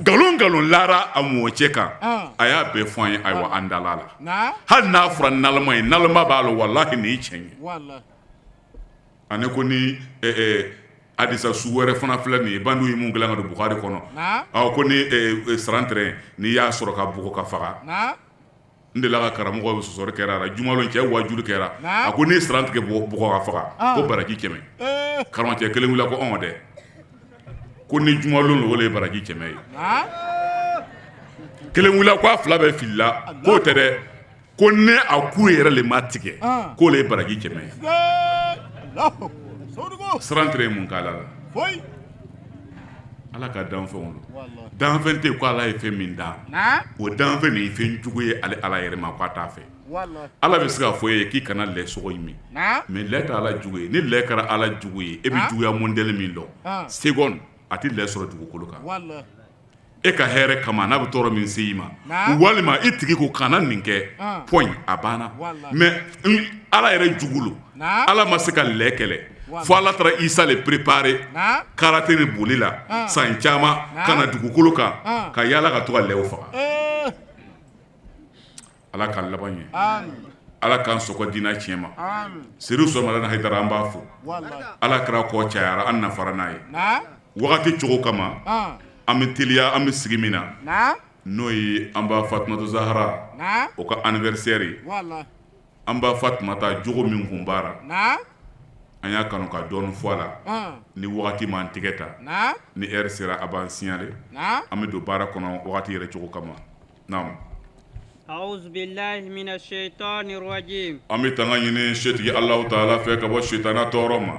Nkalon nkalon lara a mɔcɛ kan, a y'a bɛɛ fɔ an ye. Ayiwa, an dala la, hali n'a fɔra naloma ye, naloma b'a la, walahi nin ye tiɲɛ ye. Ani ko ni hadisa su wɛrɛ fana filɛ nin ye, bandiw ye mun dilan ka don Bukhari kɔnɔ, awɔ, ko ni sarantɛrɛn n'i y'a sɔrɔ ka bugɔ ka faga. N delila ka karamɔgɔ sɔsɔri kɛra la jumalon, cɛ wajuli kɛra, a ko n'i saran tigɛ bugɔ ka faga, ko baraji 100. Karamɔgɔcɛ kelen wulila ko ɔn dɛ, ko ni jumalon o le ye baraji 100 ye. Kelen wulila ko a fila bɛɛ filila, k'o tɛ dɛ, ko ne a ku yɛrɛ le ma tigɛ, k'o le ye baraji 100 ye. Saran tigɛ ye mun k'a la? Ala ka danfɛnw don, danfɛn tɛ ko Ala ye fɛn min dan, o danfɛn nin ye fɛn jugu ye ale Ala yɛrɛ ma, k'a t'a fɛ. Ala bɛ se k'a fɔ e ye k'i kana lɛ sogo in min, mais lɛ tɛ Ala jugu ye. Ni lɛ kɛra Ala jugu ye, e bɛ juguya modèle min dɔn, seconde a tɛ lɛ sɔrɔ dugukolo kan. E ka hɛrɛ kama, n'a bɛ tɔɔrɔ min se i ma, walima i tigi ko kana nin kɛ, point, a banna. Mais Ala yɛrɛ jugu lo, Ala ma se ka lɛ kɛlɛ fo Ala taara Isa le préparer karate ni boli la san caman ka na dugukolo kan ka yala ka to ka lɛw faga. Ala k'an laban ɲɛ, Ala k'an sɔgɔ diinɛ tiɲɛ ma. Seydou Sɔrɔmada Hayidara, an b'a fo. Ala kɛra kɔ cayara, an nafara n'a ye. Wagati cogo kama, an bɛ teliya. An bɛ sigi min na, n'o ye an ba Fatumata Zahara o ka anniversaire ye. An ba Fatumata jogo min kun b'a ra, an y'a kanu ka dɔɔnin fɔ a la. Ni wagati m'an tigɛ ta, ni heure sera, a b'an signaler, an bɛ don baara kɔnɔ wagati yɛrɛ cogo kama. Naamu. An bɛ tanga ɲini setigi Alahu taala fɛ ka bɔ sitana tɔɔrɔ ma.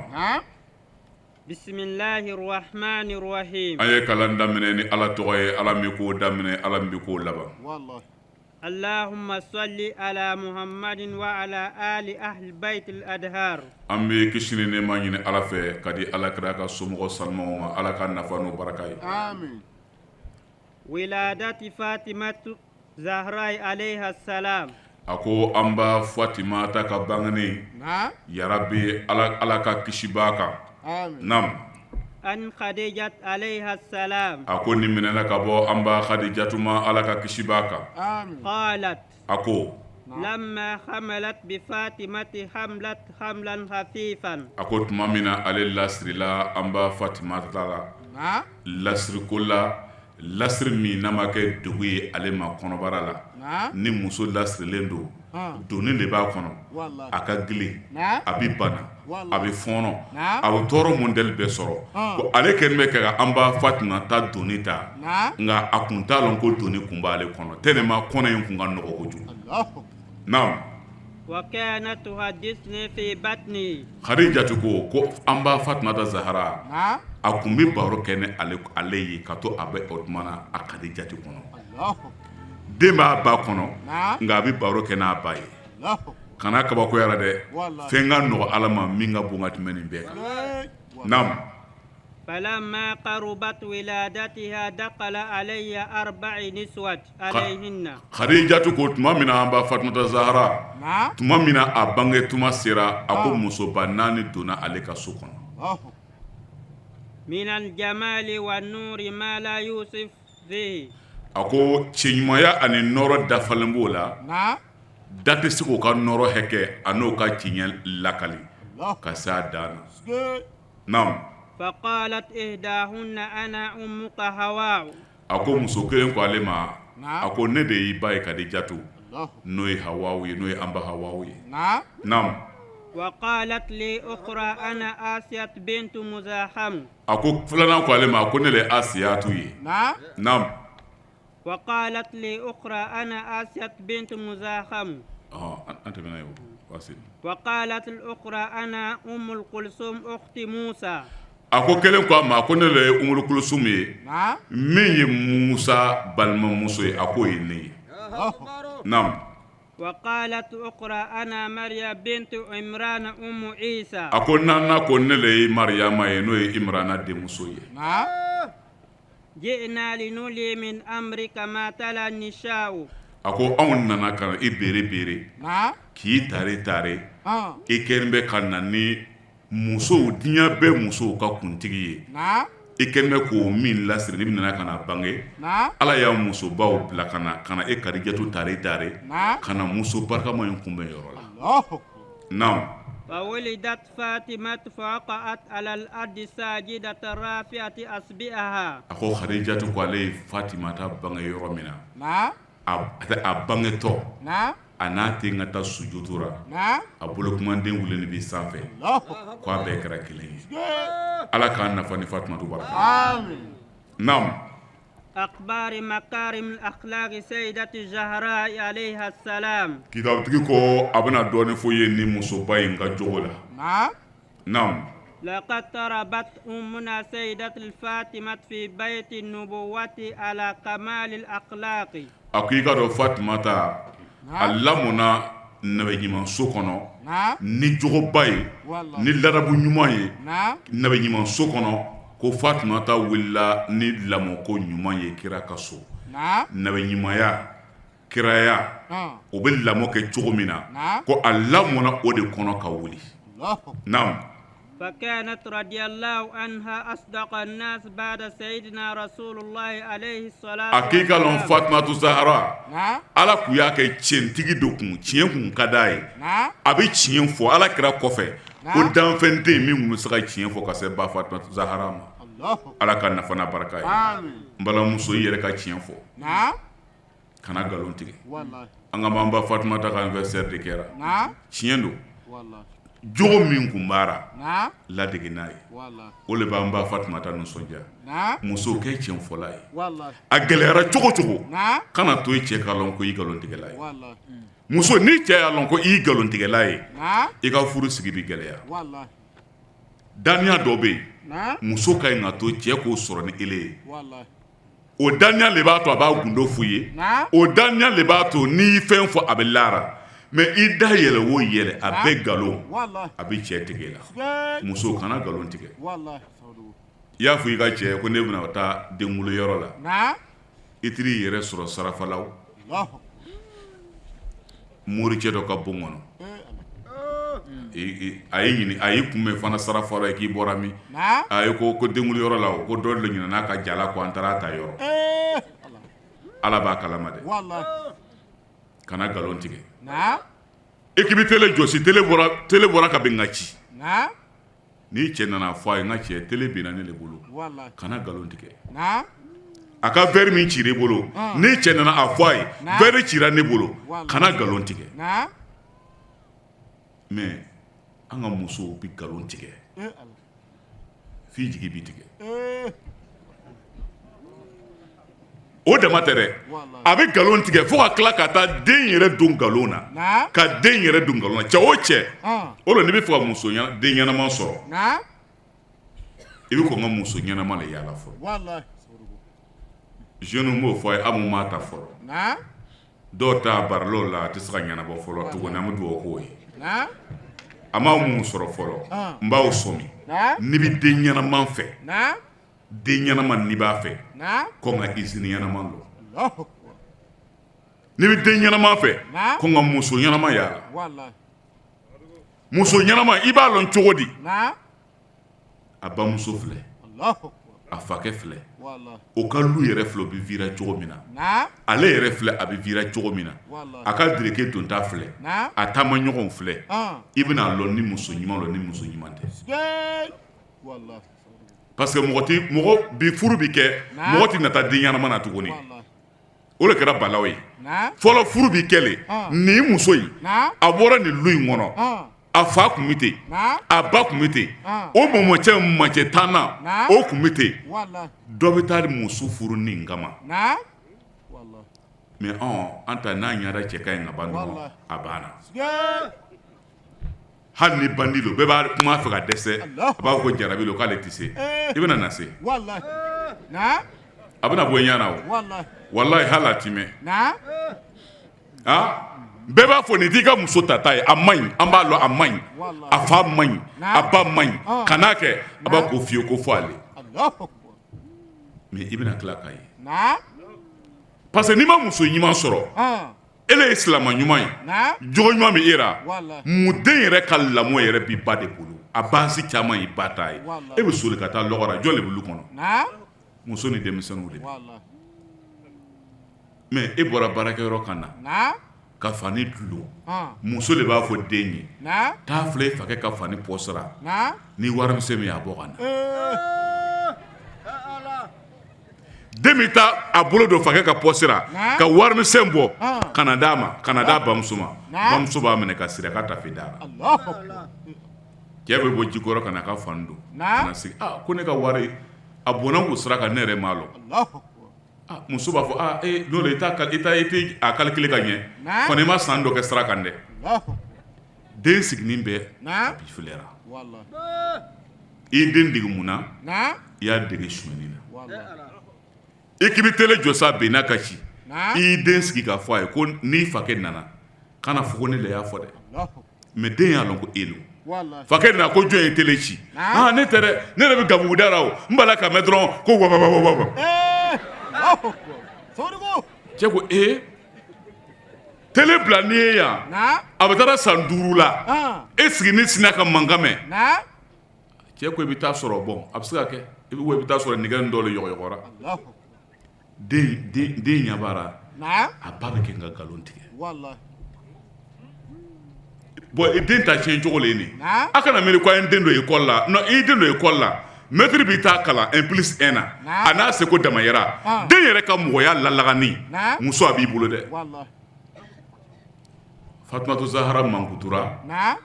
An ye kalan daminɛ ni Ala tɔgɔ ye, Ala min ko daminɛ, Ala min bɛ ko laban. Allahumma salli ala Muhammadin wa ala ali ahli baytil adhar. An bɛ kisi ni nɛɛma ɲini Ala fɛ ka di Ala kira ka somɔgɔ sanumanw ma, Ala ka nafa n'u baraka ye. Amin. Wiladati Fatimatu Zahra alayha salam. A ko an ba Fatimata ka bangeni, Naam. Yarabi Ala, Ala ka kisi b'a kan. Amin. Naam. An Khadijat alayha salam. A ko nin minɛna ka bɔ an ba Khadijatu ma, Ala ka kisi b'a kan. Amin. Qalat. A ko Lamma hamalat bi Fatimati hamlat hamlan khafifan. A ko tuma min na ale lasirila an ba Fatimata la. Naam. Lasiriko la, lasiri min n'a ma kɛ degun ye ale ma kɔnɔbara la. Naam. Ni muso lasirilen don, doni de b'a kɔnɔ, a ka girin, a bɛ bana, a bɛ fɔɔnɔ, a bɛ tɔɔrɔ modèle bɛɛ sɔrɔ, ko ale kɛlen bɛ ka an ba Fatumata doni ta, nka a kun t'a lɔn ko doni kun b'ale kɔnɔ tellement kɔnɔ in kun ka nɔgɔ kojugu, naamu. Khadijatu ko ko an ba Fatumata Zahara, a kun bɛ baro kɛ ni ale ye ka to a bɛ o tuma na a Khadijatu kɔnɔ. Den b'a ba kɔnɔ nka a bɛ baro kɛ n'a ba ye kana kabakoya dɛ fɛn ka nɔgɔ ala ma min ka bon ka tɛmɛ nin bɛɛ kan naamu Khadijatu ko tuma min na an ba Fatumata Zahara tuma min na a bange tuma sera a ko musoba naani donna ale ka so kɔnɔ A ko cɛɲumanya ani nɔɔrɔ dafalen b'o la da tɛ se k'o ka nɔɔrɔ hakɛ a n'o ka cɛɲɛ lakali ka se a dan na naamu a ko muso kelen ko ale ma a ko ne de y'i ba ye Kadijatu n'o ye Hawa ye n'o ye an ba Hawa ye naamu a ko filanan ko ale ma ko ne de ye Asiyatu ye naamu an tɛmɛna ye a ko kelen ko a ma ko ne de ye Umulu Kulusum ye min ye Musa balimamuso ye a k'o ye ne ye naamu A ko naaninan ko ne de ye Mariyama ye n'o ye Imrana denmuso ye a ko anw nana ka na i bere bere k'i tare tare i kɛlen bɛ ka na ni musow diɲɛ bɛɛ musow ka kuntigi ye i kɛlen bɛ k'o min lasiri n'i nana ka na bange ala y'a musobaw bila ka na ka na e Kadijatu tare tare ka na muso barikama in kunbɛn yɔrɔ la naamu a ko Kadijatu ko ale ye Fatimata bange yɔrɔ min na a bangetɔ a n'a ten ka taa sujudu ra a bolokumanden wulilen bɛ sanfɛ ko a bɛɛ kɛra kelen ye ala k'an nafa ni Fatumatu baraka naamu kitabutigi ko a bɛna dɔɔnin fɔ ye ni musoba in ka jogo la naamu Laqad tarabat ummuna sayyidatul Fatima fi bayti nubuwati ala kamalil akhlaqi a ko i k'a dɔn Fatumata a lamɔna nabiɲuman so kɔnɔ ni jogoba ye ni ladabu ɲuman ye nabiɲuman so kɔnɔ ko Fatumata wulila ni lamɔko ɲuman ye kira ka so nabiɲumanya kiraya o bɛ lamɔ kɛ cogo min na ko a lamɔna o de kɔnɔ ka wuli naamu Fakanat radiyallahu anha asdaqa nas ba'da sayyidina rasulullahi alayhi salatu a k'i k'a lɔn Fatumatu Zahara ala kun y'a kɛ tiɲɛtigi do kun tiɲɛ kun ka d'a ye a bɛ tiɲɛ fɔ ala kira kɔfɛ ko danfɛn tɛ yen min tun bɛ se ka tiɲɛ fɔ ka se ba Fatumatu Zahara ma ala ka nafa n'a barika ye n balimamuso i yɛrɛ ka tiɲɛ fɔ kana nkalon tigɛ an ka an ba Fatumata ka anniversaire de kɛra tiɲɛ don. Jogo min kun b'a ra ladege n'a ye o le b'an ba Fatumata nisɔndiya muso kɛ tiɲɛfɔla ye a gɛlɛyara cogo cogo kana to i cɛ k'a lɔn ko i nkalontigɛla ye muso ni cɛ y'a lɔn ko i nkalontigɛla ye i ka furu sigi bɛ gɛlɛya daniya dɔ bɛ yen muso ka ɲi ka to cɛ k'o sɔrɔ ni ele ye o daniya le b'a to a b'a gundo f'u ye o daniya le b'a to n'i ye fɛn fɔ a bɛ l'a ra mais i da yɛlɛ o yɛlɛ a bɛɛ nkalon a bɛ cɛ tigɛ i la muso kana nkalon tigɛ i y'a fɔ i ka cɛ ko ne bɛna taa denkunliyɔrɔ la i t'i yɛrɛ sɔrɔ sarafalaw moricɛ dɔ ka bon kɔnɔ a y'i ɲini a y'i kunbɛn fana sarafala ye k'i bɔra min a ye ko ko denkunliyɔrɔ la ko dɔ de ɲinɛna ka jala ko an taara ta yɔrɔ ala b'a kalama dɛ kana nkalon tigɛ e k'i bɛ tele jɔsi tele bɔra ka bin ka ci n'i cɛ nana fɔ a ye n ka cɛ tele binna ne de bolo kana nkalon tigɛ a ka verre min cira i bolo n'i cɛ nana a fɔ a ye verre cira ne bolo kana nkalon tigɛ mais an ka musow bɛ nkalon tigɛ f'i jigi bɛ tigɛ o dama tɛ dɛ a bɛ nkalon tigɛ fo ka tila ka taa den yɛrɛ don nkalon na ka den yɛrɛ don nkalon na cɛ o cɛ o la n'i bɛ fɛ ka muso den ɲɛnama sɔrɔ i bɛ kɔn ka muso ɲɛnama de yaala fɔlɔ jeunes b'o fɔ a ye aw mun m'a ta fɔlɔ dɔw ta barilo la a tɛ se ka ɲɛnabɔ fɔlɔ tuguni an bɛ dugawu k'o ye a ma mun sɔrɔ fɔlɔ n b'aw sɔmi n'i bɛ den ɲɛnama fɛ den ɲɛnama n'i b'a fɛ kɔn ka izini ɲɛnama lɔ n'i bɛ den ɲɛnama fɛ kɔn ka muso ɲɛnama yaala muso ɲɛnama i b'a lɔn cogo di a bamuso filɛ a fakɛ filɛ o ka lu yɛrɛ filɛ o bɛ vira cogo min na ale yɛrɛ filɛ a bɛ vira cogo min na a ka dereke donta filɛ a taamaɲɔgɔnw filɛ i bɛna a lɔn ni muso ɲuman lɔ ni muso ɲuman tɛ parce que mɔgɔ tɛ mɔgɔ bi furu bɛ kɛ mɔgɔ tɛ nata den ɲɛnama na tuguni o de kɛra balaw ye fɔlɔ furu bɛ kɛ le nin muso in a bɔra nin lu in kɔnɔ a fa tun bɛ ten a ba tun bɛ ten o mɔmɔcɛ macɛ tanna o tun bɛ ten dɔ bɛ taa muso furu nin kama mais an ta n'a ɲɛda cɛ ka ɲi ka ban dɔrɔn a banna hali ni bandi don bɛɛ b'a kuma fɛ ka dɛsɛ a b'a fɔ ko jarabi don k'ale tɛ se i bɛna na se a bɛna bɔ i ɲɛ na o walayi hali a ti mɛn bɛɛ b'a fɔ nin t'i ka muso tata ye a man ɲi an b'a lɔn a man ɲi a fa man ɲi a ba man ɲi kan'a kɛ a b'a ko f'i ye ko fɔ ale mais i bɛna tila k'a ye parce que n'i ma muso ɲuman sɔrɔ e ye silamɛ ɲuman ye jogo ɲuman bɛ e ra mun den yɛrɛ ka lamɔ yɛrɛ bi ba de bolo a base caman ye ba ta ye e bɛ soli ka taa lɔgɔ la jɔn de bɛ lu kɔnɔ muso ni denmisɛnninw de mais e bɔra baarakɛyɔrɔ ka na ka fani dulon muso de b'a fɔ den ye taa filɛ e fakɛ ka fani poche ra ni warimisɛn min y'a bɔ ka na den bɛ taa a bolo don fakɛ ka poche ra ka warimisɛn bɔ ka na d'a ma ka na d'a bamuso ma bamuso b'a minɛ ka siri a ka tafe da la cɛ bɛ bɔ jikɔrɔ ka na a ka fani don ka na sigi aa ko ne ka wari a bɔnna o sira kan ne yɛrɛ m'a lɔn muso b'a fɔ aa ee n'o i tɛ a calculer ka ɲɛ kɔni i ma san dɔ kɛ sira kan dɛ den siginin bɛ a b'i filɛra i den dege mun na i y'a dege sonyɛni na i k'i bɛ tele jɔ sa benna ka ci i y'i den sigi k'a fɔ a ye ko n'i fakɛ nana kana fɔ ko ne le y'a fɔ dɛ mais den y'a lɔn ko e lo fakɛ nana ko jɔn ye tele ci aa ne tɛ dɛ ne yɛrɛ bɛ gabuguda la o n b'a la ka mɛn dɔrɔn ko wa wa wa wa cɛ ko ee tele bila n'i ye yan a bɛ taara san 5 la e sigi ni sina ka mankan mɛn cɛ ko i bɛ taa sɔrɔ bon a bɛ se ka kɛ i bɛ taa sɔrɔ nɛgɛ dɔ le yɔgɔyɔgɔra den ɲɛ b'a ra a ba bɛ kɛ ka nkalon tigɛ bon i den ta tiɲɛ cogo le ye nin a kana miiri ko a ye n den don école la non i den don école la maître b'i ta kalan 1 plus 1 na a n'a seko damayira den yɛrɛ ka mɔgɔya lalagani muso a b'i bolo dɛ. Fatumatu Zahara mankutura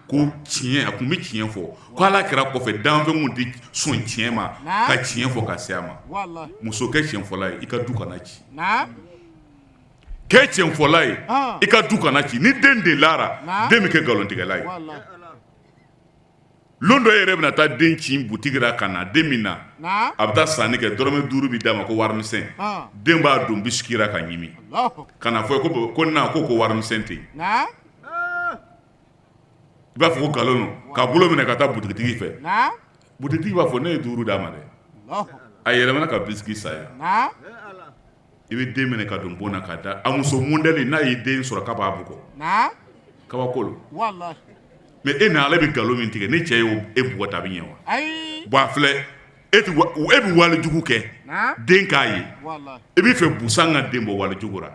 ko tiɲɛ a tun bɛ tiɲɛ fɔ ko ala kira kɔfɛ danfɛn kun tɛ sɔn tiɲɛ ma ka tiɲɛ fɔ ka se a ma. Muso, kɛ tiɲɛfɔla ye, i ka du kana ci. Kɛ tiɲɛfɔla ye, i ka du kana ci. Ni den delara, den bɛ kɛ nkalontigɛla ye. Lon dɔ e yɛrɛ bɛna taa den ci butigi la ka na, den min na a bɛ taa sanni kɛ, dɔrɔmɛ 5 bɛ d'a ma ko warimisɛn. Den b'a don biscuit ra ka ɲimi ka na fɔ ko ko na ko warimisɛn tɛ yen. I b'a fɔ ko nkalon don, k'a bolo minɛ ka taa butigitigi fɛ. Butigitigi b'a fɔ ne ye 5 d'a ma dɛ. A yɛlɛmana ka biscuit san yan. I bɛ den minɛ ka don bon na ka da a muso modèle n'a y'i den sɔrɔ k'a b'a bugɔ. Kabako lo. Mais e ni ale bɛ nkalon min tigɛ, ni cɛ y'o e bugɔ ta, a bɛ ɲɛ wa? Bon, a filɛ, e bɛ walejugu kɛ, den k'a ye, i bɛ fɛ busan ka den bɔ walejugu ra.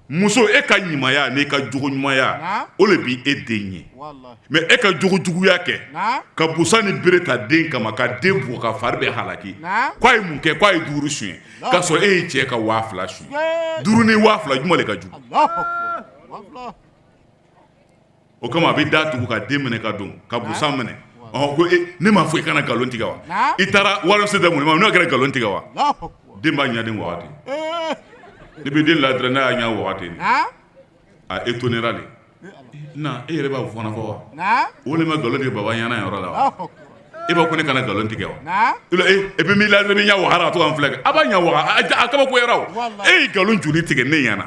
Muso, e ka ɲumanya n'i ka jogo ɲumanya, o de bɛ e den ɲɛ. Mais e ka jogo juguya kɛ ka busan ni bere ta den kama, ka den bugɔ ka fari bɛɛ halaki, k'a ye mun kɛ? K'a ye 5 suɲɛ, k'a sɔrɔ e ye cɛ ka 2000 suɲɛ. 5 ni 2000, jumɛn de ka jugu? O kama a bɛ da tugu ka den minɛ ka don ka busan minɛ. Ɔhɔn, ko ne m'a fɔ i kana nkalon tigɛ wa? I taara warimisɛn da mun ma, n'o kɛra nkalon tigɛ wa? Den b'a ɲaden waga ten. Ne bɛ den ladira, n'a y'a ɲɛ waga ten, a étonnéra de. Na e yɛrɛ b'a fana fɔ wa? O de ma nkalon tigɛ baba ɲɛna yɔrɔ la wa? E b'a ko ne kana nkalon tigɛ wa? E bɛ min ladira, bɛ ɲɛ wagara a to an filɛ kɛ. A b'a ɲɛ waga, a kabakoyara o. E ye nkalon joli tigɛ ne ɲɛna?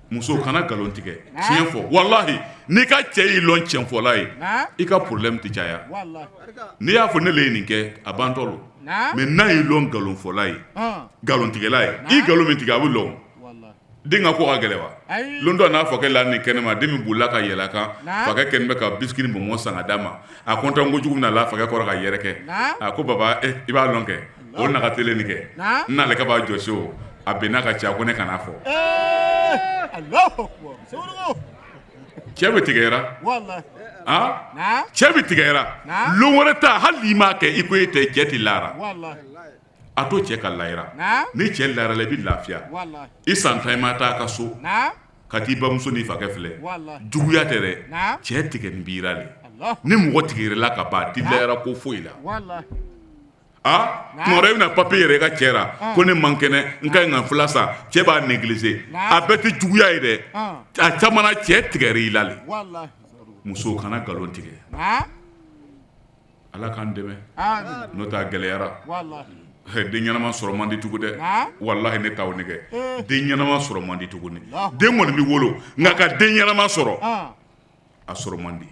Muso, kana nkalon tigɛ, tiɲɛ fɔ. Walahi, n'i ka cɛ y'i lɔn tiɲɛfɔla ye, i ka problème tɛ caya. N'i y'a fɔ ne le ye nin kɛ, a bantɔ lo. Mais n'a y'i lɔn nkalonfɔla ye, nkalontigɛla ye, i nkalon min tigɛ, a bɛ lɔn. Den ka ko ka gɛlɛn wa? Lon dɔ n'a fakɛ la ni kɛnɛma, den min bolila ka yɛlɛ a kan, fakɛ kɛlen bɛ ka biscuit ni bonbon san ka d'a ma. A content kojugu na la fakɛ kɔrɔ ka yɛrɛ kɛ. A ko baba, i b'a lɔn kɛ o na ka télé nin kɛ n'ale ka b'a jɔsi o a bɛnna ka ci. A ko ne kana fɔ. Cɛ bɛ tigɛra, cɛ bɛ tigɛra. Lon wɛrɛ ta, hali n'i m'a kɛ i ko e tɛ, cɛ tɛ lara. A to cɛ ka layira. Ni cɛ layira la, i bɛ lafiya. I san 10, i ma taa a ka so ka t'i bamuso n'i fakɛ filɛ, juguya tɛ dɛ, cɛ tigɛnin b'i ra le. Ni mɔgɔ tigɛr'i la ka ban, a t'i layira ko foyi la. A tuma dɔ i bɛna papier yɛrɛ i ka cɛ ra ko ne man kɛnɛ, n ka ɲi ka fila san, cɛ b'a négliger. A bɛɛ tɛ juguya ye dɛ, a caman na cɛ tigɛr'i la le. Muso, kana nkalon tigɛ. Ala k'an dɛmɛ, n'o tɛ a gɛlɛyara. Den ɲɛnama sɔrɔ man di tugun dɛ. Walahi, ne t'aw nɛgɛ, den ɲɛnama sɔrɔ man di tuguni. Den kɔni bɛ wolo, nka ka den ɲɛnama sɔrɔ, a sɔrɔ man di.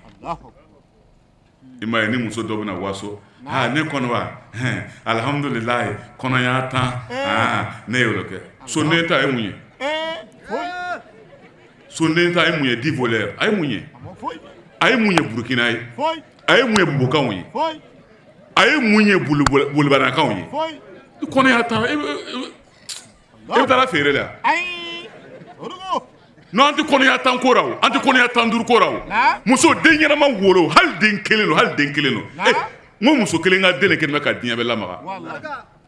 I m'a ye, ni muso dɔ bɛna waso, aa ne kɔnɔ wa, alihamudulilayi, kɔnɔya 10, aa ne y'o kɛ. Sonden ta ye mun ye? Sonden ta ye mun ye? Dix voleurs, a ye mun ye? A ye mun ye Burukina ye? A ye mun ye Bobokanw ye? A ye mun ye Bolibanakaw ye? Kɔnɔya 10, e bɛ taa feere la. Non, an tɛ kɔnɔya 10 ko ra o, an tɛ kɔnɔya 15 ko ra o. Muso, den ɲɛnama wolo, hali den kelen don, hali den kelen don. N ko muso kelen ka den de kɛlen bɛ ka diɲɛ bɛɛ lamaga.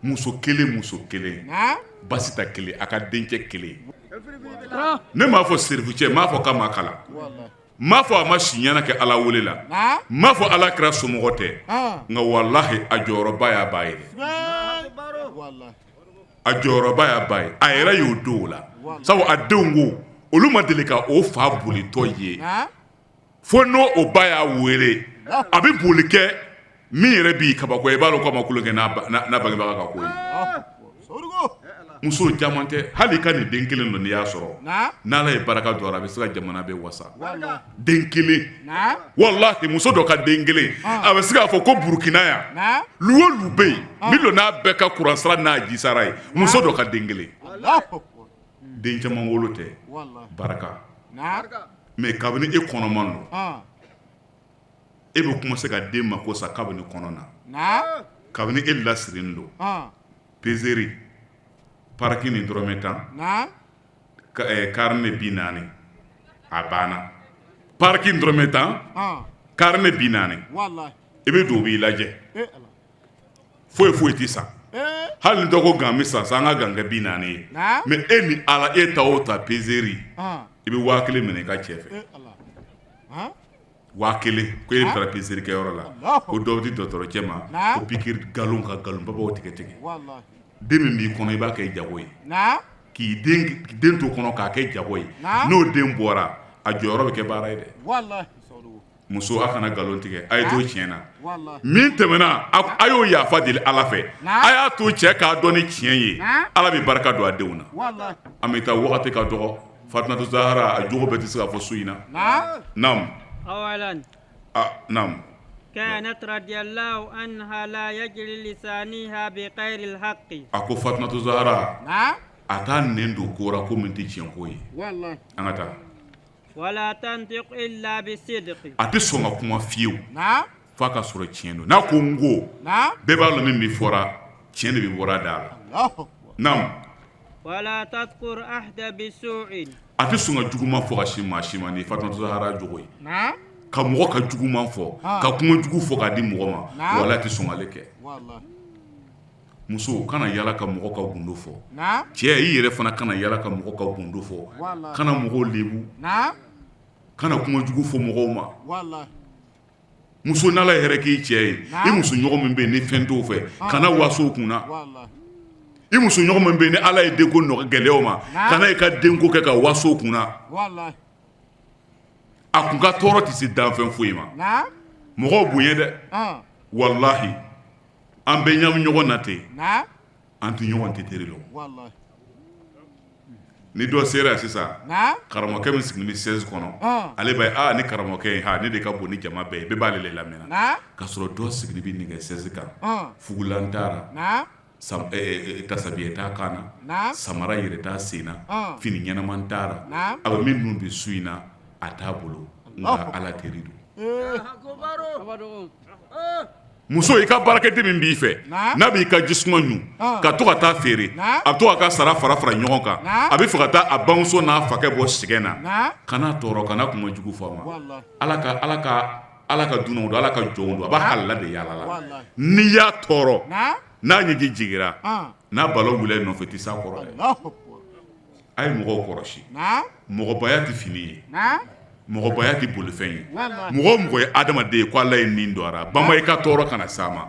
Muso kelen, muso kelen, basi ta kelen, a ka dencɛ kelen. Ne m'a fɔ serifucɛ, n m'a fɔ k'a ma kalan, n m'a fɔ a ma si ɲɛna kɛ Ala wele la, n m'a fɔ Ala kira somɔgɔ tɛ, nka walahi, a jɔyɔrɔba y'a ba ye. A jɔyɔrɔba y'a ba ye. A yɛrɛ y'o don o la, sabu a denw ko olu ma deli ka o fa bolitɔ ye fo n'o o ba y'a wele, a bɛ boli kɛ min yɛrɛ b'i kabako, i b'a dɔn k'a ma tulon kɛ n'a bangebaga ka ko ye. Muso caman tɛ, hali ka nin den kelen don, n'i y'a sɔrɔ n'Ala ye barika don a la, a bɛ se ka jamana bɛɛ wasa. Den kelen, walahi, muso dɔ ka den kelen, a bɛ se k'a fɔ ko Burukina yan, lu o lu bɛ yen min don n'a bɛɛ ka kuran sara n'a ji sara ye, muso dɔ ka den kelen. Den caman wolo tɛ barika, mais kabini e kɔnɔman don, e bɛ commencer ka den mako sa kabini kɔnɔ na, kabini e lasirilen don. Peseli pariki ni dɔrɔmɛ 10, carnet 40, a banna. Pariki dɔrɔmɛ 10, carnet 40, i bɛ don, u b'i lajɛ, foyi foyi tɛ san. Hali ni dɔ ko gan bɛ san san, an ka gan kɛ 40 ye. Mais e ni Ala, e ta o ta peseli, i bɛ 1000 minɛ i ka cɛ fɛ, 1000, ko e taara peseli kɛyɔrɔ la, ko dɔ bɛ di dɔgɔtɔrɔcɛ ma, ko pikiri, nkalon ka nkalon babaw tigɛ tigɛ. Den min b'i kɔnɔ, i b'a kɛ jago ye, k'i den to kɔnɔ k'a kɛ jago ye. N'o den bɔra, a jɔyɔrɔ bɛ kɛ baara ye dɛ. Muso, a kana nkalon tigɛ, a ye to tiɲɛ na. Min tɛmɛna, a y'o yafa deli Ala fɛ, a y'a to cɛ k'a dɔn ni tiɲɛ ye. Ala bɛ barika don a denw na. An bɛ taa, wagati ka dɔgɔ. Fatumata Zahara, a jogo bɛɛ tɛ se ka fɔ su in na. Naamu, naamu. A ko Fatumata Zahara, a t'a nɛn don ko ra ko min tɛ tiɲɛ ko ye. An ka taa. Wala tantiqu illa bisidqi. A tɛ sɔn ka kuma fiyewu f'a ka sɔrɔ tiɲɛ don. N'a ko n ko, bɛɛ b'a dɔn min bɛ fɔra, tiɲɛ de bɛ bɔra a da la. Naamu. Wala tadhkur ahada bisu'in. A tɛ sɔn ka juguman fɔ ka sin maa si ma. Nin ye Fatumata Zahara jogo ye. Ka mɔgɔ ka juguman fɔ, ka kuma jugu fɔ k'a di mɔgɔ ma, wala a tɛ sɔn k'ale kɛ. Muso kana yala ka mɔgɔ ka gundo fɔ. Cɛ, i yɛrɛ fana kana yala ka mɔgɔ ka gundo fɔ. Kana mɔgɔw lebu, kana kuma jugu fɔ mɔgɔw ma. Muso, n'Ala ye hɛrɛ k'i cɛ ye, i muso ɲɔgɔn min bɛ yen ni fɛn t'o fɛ, kana waso o kunna. I muso ɲɔgɔn min bɛ yen ni Ala ye denko nɔgɔ gɛlɛya o ma, kana i ka denko kɛ ka waso o kunna. A kun ka tɔɔrɔ tɛ se danfɛn foyi ma. Mɔgɔw bonya dɛ, walahi. An bɛ ɲami ɲɔgɔn na ten, an tɛ ɲɔgɔn tɛ teri lɔn. Ni dɔ sera yan sisan, karamɔgɔkɛ min sigilen bɛ chaise kɔnɔ, ale b'a ye, aa, ni karamɔgɔkɛ in, ha, ne de ka bon ni jama bɛɛ ye, bɛɛ b'ale de lamɛn, k'a sɔrɔ dɔ sigilen bɛ nɛgɛ chaise kan, fugulan t'a ra, tasabiya t'a kan na, samara yɛrɛ t'a sen na, fini ɲɛnaman t'a ra, a bɛ min dun bi su in na, a t'a bolo, nka Ala teri don. Muso, i ka baarakɛden min b'i fɛ, n'a b'i ka jisuma ɲun ka to ka taa feere, a bɛ to k'a ka sara fara fara ɲɔgɔn kan, a bɛ fɛ ka taa a bamuso n'a fakɛ bɔ sɛgɛn na, kana tɔɔrɔ, kana kuma jugu fɔ a ma. Ala ka ala ka ala ka dunanw don, ala ka jɔnw don, a b'a halala de yaala la. N'i y'a tɔɔrɔ, n'a ɲɛji jiginra, n'a balo wulila i nɔfɛ, i tɛ s'a kɔrɔ dɛ. A ye mɔgɔw kɔlɔsi. Mɔgɔbaya tɛ fini ye, mɔgɔbaya tɛ bolifɛn ye. Mɔgɔ o mɔgɔ ye adamaden ye, ko Ala ye nin don a ra, banba i ka tɔɔrɔ kana s'a ma.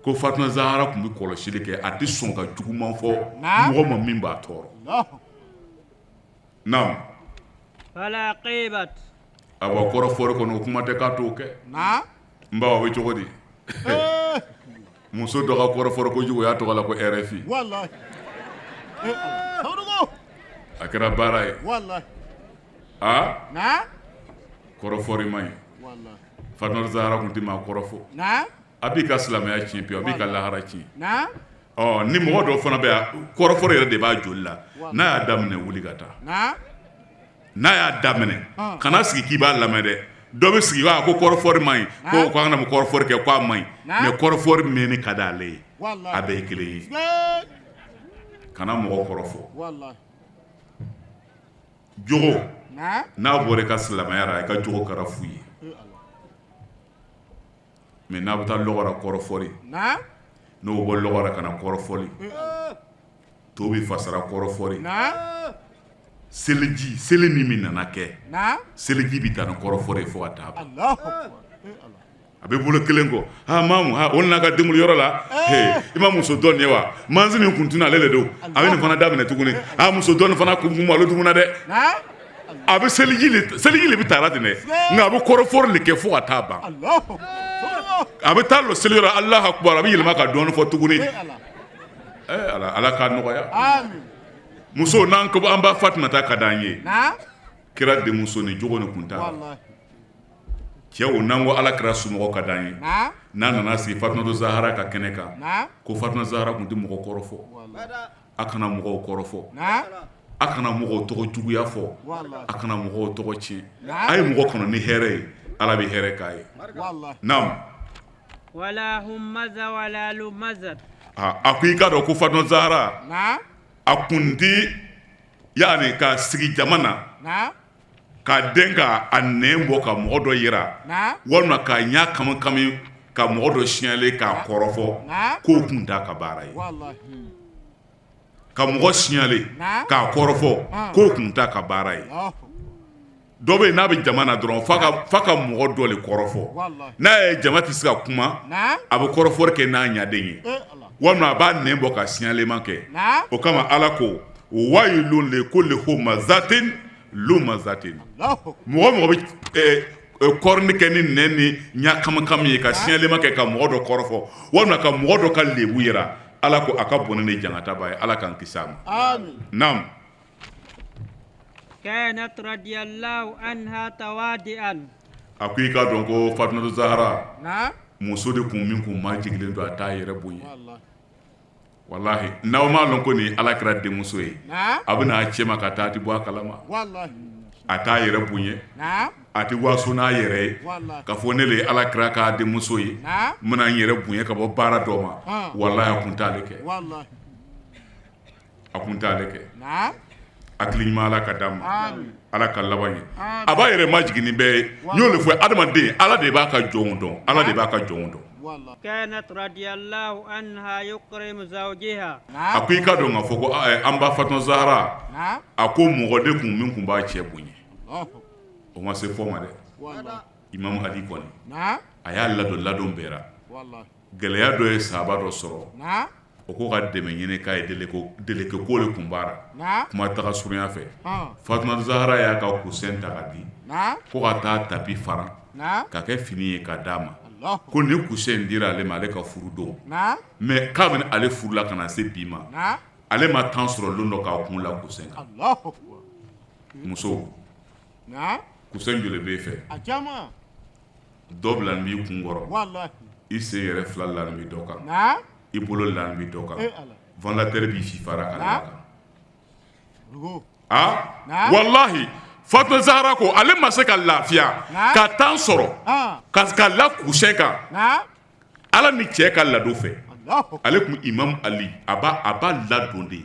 Ko Fatuma Zahara tun bɛ kɔlɔsili kɛ, a tɛ sɔn ka juguman fɔ mɔgɔ ma min b'a tɔɔrɔ. Naamu. A bɔ kɔrɔfɔli kɔnɔ, o kuma tɛ k'a t'o kɛ. N baw, a bɛ cogo di? Muso dɔ ka kɔrɔfɔli kojugu, o y'a tɔgɔ la ko RFI. A kɛra baara ye. Aa, kɔrɔfɔli man ɲi. Fatuma Zahara tun tɛ maa kɔrɔfɔ. A b'i ka silamɛya tiɲɛ pewu, a b'i ka lahara tiɲɛ. Ɔ, ni mɔgɔ dɔ fana bɛ yan, kɔrɔfɔli yɛrɛ de b'a joli la, n'a y'a daminɛ, wuli ka taa. N'a y'a daminɛ, kana sigi k'i b'a lamɛn dɛ. Dɔ bɛ sigi a ko kɔrɔfɔli man ɲi, ko ko an kana kɔrɔfɔli kɛ, k'a man ɲi, mais kɔrɔfɔli mɛnni ka di ale ye. A bɛɛ ye kelen ye. Kana mɔgɔ kɔrɔfɔ. Jogo n'a bɔra i ka silamɛya la, i ka jogo kɛra fu ye. Mais n'a bɛ taa lɔgɔ la kɔrɔfɔli, n'o bɔ lɔgɔ la ka na kɔrɔfɔli, to bɛ fasara kɔrɔfɔli, seliji, seli min min nana kɛ, seliji bɛ taa ni kɔrɔfɔli ye fo ka taa ban. A bɛ bolo kelen kɔ, ha maamu, ha, o nana ka denkunli yɔrɔ la, i ma muso dɔ nin ye wa? Mansin min kun tun ale de don, a bɛ nin fana daminɛ tuguni. A muso dɔ nin fana kun malo tuguni dɛ. A bɛ seliji, seliji de bɛ taara ten dɛ, nka a bɛ kɔrɔfɔli de kɛ fo ka taa ban. A bɛ taa lɔ seliyɔrɔ, Alahu akubaru, a bɛ yɛlɛma ka dɔɔnin fɔ tuguni. Ala, Ala k'a nɔgɔya. Muso, n'an ko an ba Fatumata ka d'an ye, kira denmuso, ni jogo nin kun t'a la. Cɛw, n'an ko Ala kira somɔgɔ ka d'an ye, n'a nana sigi Fatumata Zahara ka kɛnɛ kan, ko Fatumata Zahara tun tɛ mɔgɔ kɔrɔfɔ. A kana mɔgɔw kɔrɔfɔ, a kana mɔgɔw tɔgɔ juguya fɔ, a kana mɔgɔw tɔgɔ tiɲɛ. A ye mɔgɔ kanu ni hɛrɛ ye, Ala bɛ hɛrɛ k'a ye. Naamu. A ko i k'a dɔn ko Fatuma Zahara, a kun tɛ yaani ka sigi jama na k'a den ka a nɛn bɔ ka mɔgɔ dɔ yira, walima k'a ɲɛ kami kami. Ka mɔgɔ dɔ signaler k'a kɔrɔfɔ k'o kun t'a ka baara ye. Ka mɔgɔ signaler k'a kɔrɔfɔ k'o kun t'a ka baara ye. Dɔ bɛ yen n'a bɛ jama na dɔrɔn f'a ka mɔgɔ dɔ de kɔrɔfɔ. N'a ye jama tɛ se ka kuma, a bɛ kɔrɔfɔli kɛ n'a ɲaden ye walima a b'a nɛn bɔ ka signalement kɛ. O kama Ala ko wayilun likulli humazatin lumazatin mɔgɔ o mɔgɔ bɛ kɔrɔni kɛ ni nɛn ni ɲakamakam ye ka signalement kɛ ka mɔgɔ dɔ kɔrɔfɔ walima ka mɔgɔ dɔ ka lebu yira Ala ko a ka bɔnɛ ni jankataba ye Ala k'an kisi a ma. Naamu. Kanat radiyallahu anha tawadi'an A ko i k'a dɔn ko Fatumatu Zahara muso de kun min kun majigilen don a t'a yɛrɛ bonya. Walahi n'aw m'a lɔn ko nin ye Ala kira denmuso ye a bɛ n'a cɛ ma ka taa a tɛ bɔ a kalama a t'a yɛrɛ bonya a tɛ waso n'a yɛrɛ ye ka fɔ ne de ye Ala kira ka denmuso ye n bɛna n yɛrɛ bonya ka bɔ baara dɔ ma walahi a kun t'ale kɛ a kun t'ale kɛ hakili ɲuman Ala ka d'an ma Ala ka laban ɲɛ a b'a yɛrɛ majigin ni bɛɛ ye n y'o de fɔ adamaden Ala de b'a ka jɔnw dɔn Ala de b'a ka jɔnw dɔn a ko i k'a dɔn k'a fɔ ko an ba Fatuma Zahara a ko mɔgɔ de kun min kun b'a cɛ bonya o ma se fɔ ma dɛ Imamu Ali kɔni a y'a ladon ladon bɛɛ ra gɛlɛya dɔ ye sahaba dɔ sɔrɔ o ko ka dɛmɛ ɲini k'a ye deleke ko de kun b'a ra kuma taga surunya fɛ Fatuma Zahara y'a ka kusɛn ta ka di ko ka taa tapi fara ka kɛ fini ye ka d'a ma ko ni kusɛn in dira ale ma ale ka furu don mais kabini ale furula ka na se bi ma ale ma temps sɔrɔ lon dɔ k'a kun la kusɛn kan muso kusɛn joli b'e fɛ dɔ bilalen b'i kun kɔrɔ i sen yɛrɛ fila lalen bɛ dɔ kan i bolo lalen bɛ dɔ kan ventilateur b'i fifara ka kan aa walahi Fatuma Zahara ko ale ma se ka lafiya ka temps sɔrɔ ka la kusɛn kan Ala ni cɛ ka ladon fɛ ale tun Imam Ali a b'a ladon de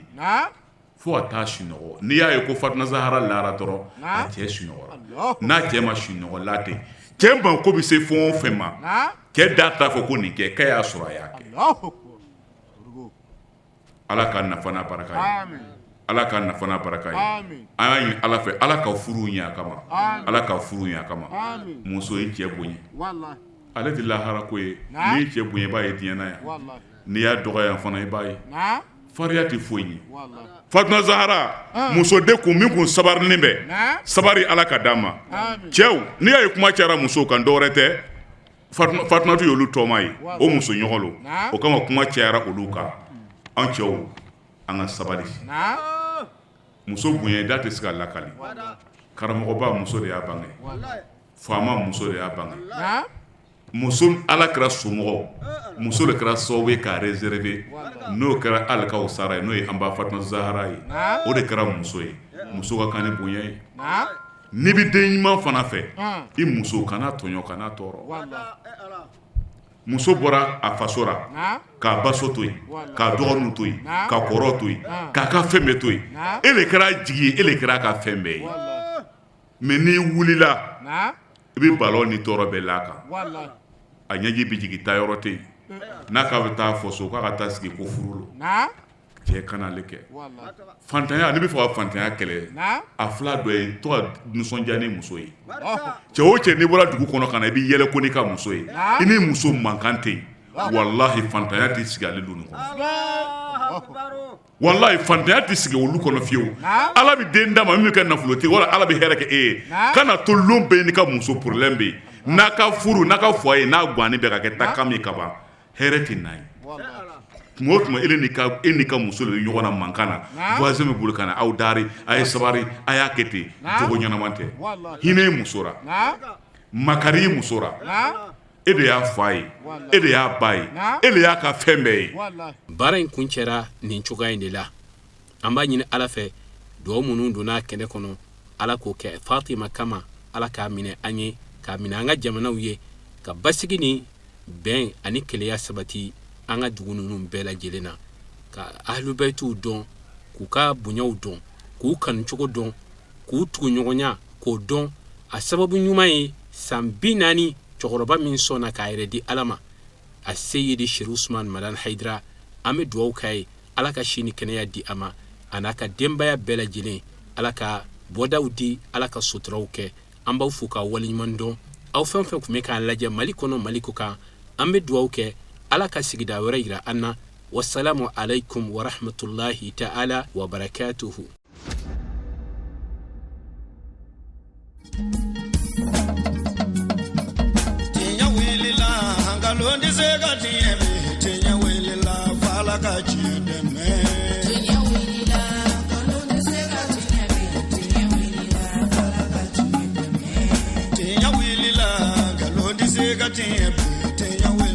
fo ka taa sunɔgɔ n'i y'a ye ko Fatuma Zahara lara dɔrɔn a cɛ sunɔgɔra n'a cɛ ma sunɔgɔ la ten cɛ mako bɛ se fɛn o fɛn ma cɛ da t'a fɔ ko nin kɛ k'a y'a sɔrɔ a y'a kɛ Ala ka nafa n'a baraka ye Ala ka nafa n'a baraka ye an y'a ɲini Ala fɛ Ala ka furu ɲɛ a kama Ala ka furu ɲɛ a kama muso ye cɛ bonya ale tɛ lahara ko ye n'i ye cɛ bonya i b'a ye diɲɛ na yan n'i y'a dɔgɔya fana i b'a ye farinya tɛ foyi ɲɛ Fatuma Zahara muso de kun min kun sabarinin bɛ sabari Ala ka d'an ma cɛw n'i y'a ye kuma cayara musow kan dɔwɛrɛ tɛ Fatumatu y'olu tɔma ye o muso ɲɔgɔn lo o kama kuma cayara olu kan an cɛw an ka sabali muso bonya da tɛ se ka lakali karamɔgɔba muso de y'a bange faama muso de y'a bange muso Ala kira somɔgɔw muso de kɛra sababu ye k'a réserver n'o kɛra alikawusara ye n'o ye an ba Fatuma Zahara ye o de kɛra muso ye muso ka kan ni bonya ye n'i bɛ den ɲuman fana fɛ i muso kana tɔɲɔ kana tɔɔrɔ muso bɔra a faso ra k'a baso to yen k'a dɔgɔninw to yen ka kɔrɔw to yen k'a ka fɛn bɛɛ to yen e de kɛra jigi ye e de kɛra a ka fɛn bɛɛ ye mais n'i wulila i bɛ balawu ni tɔɔrɔ bɛɛ l'a kan a ɲɛji bɛ jigin taa yɔrɔ tɛ yen n'a k'a bɛ taa fɔ so k'a ka taa sigi ko furu lo cɛ kana ale kɛ fantanya n'i bɛ fɛ ka fantanya kɛlɛ a fila dɔ ye to ka nisɔndiya ni muso ye cɛ o cɛ n'i bɔra dugu kɔnɔ ka na i bɛ yɛlɛ ko n'i ka muso ye i ni muso mankan tɛ yen walahi fantanya tɛ sigi ale du kɔnɔ walahi fantanya tɛ sigi olu kɔnɔ fiyewu Ala bɛ den d'a ma min bɛ kɛ nafolotigi wala Ala bɛ hɛrɛ kɛ e ye kana to lon bɛɛ n'i ka muso problème bɛ yen n'a ka furu n'a ka foyer n'a gannen bɛ ka kɛ takam ye ka ban hɛrɛ tɛ na ye tuma o tuma e n'i ka muso de bɛ ɲɔgɔn na mankan na voisin bɛ boli ka na aw dari a ye sabari a y'a kɛ ten jogo ɲɛnama tɛ hinɛ muso ra makari muso ra e de y'a fa ye e de y'a ba ye e de y'a ka fɛn bɛɛ ye baara in kuncɛra nin cogoya in de la an b'a ɲini ala fɛ dugawu minnu donna kɛnɛ kɔnɔ ala k'o kɛ fatima kama ala k'a minɛ an ye k'a minɛ an ka jamanaw ye ka basigi ni bɛn ani kelenya sabati an ka dugu ninnu bɛɛ lajɛlen na ka ahlubɛtiw dɔn k'u ka bonyaw dɔn k'u kanucogo dɔn k'u tuguɲɔgɔnya k'o dɔn a sababu ɲuman ye san 40 cɛkɔrɔba min sɔnna k'a yɛrɛ di ala ma A seyidi Sherif Usman Madani Hayidara, an bɛ dugawu k'a ye, Ala ka si ni kɛnɛya di a ma, a n'a ka denbaya bɛɛ lajɛlen. Ala ka bɔdaw di, Ala ka suturaw kɛ. An b'aw fo k'aw waleɲuman dɔn, aw fɛn o fɛn tun bɛ k'an lajɛ Mali kɔnɔ, Mali kɔkan. An bɛ dugawu kɛ, Ala ka sigida wɛrɛ yira an na. Wasalamu alaikum warahmatullahi ta'ala wa barakatuhu. Tiɲɛ wulila, nkalon tɛ se ka tiɲɛ bi. Tiɲɛ wulila, f'Ala ka tiɲɛ dɛmɛ. Tiɲɛ wulila, nkalon tɛ se ka tiɲɛ bi. Tiɲɛ wulila, f'Ala ka tiɲɛ dɛmɛ. Tiɲɛ wulila, nkalon tɛ se ka tiɲɛ bi. Tiɲɛ.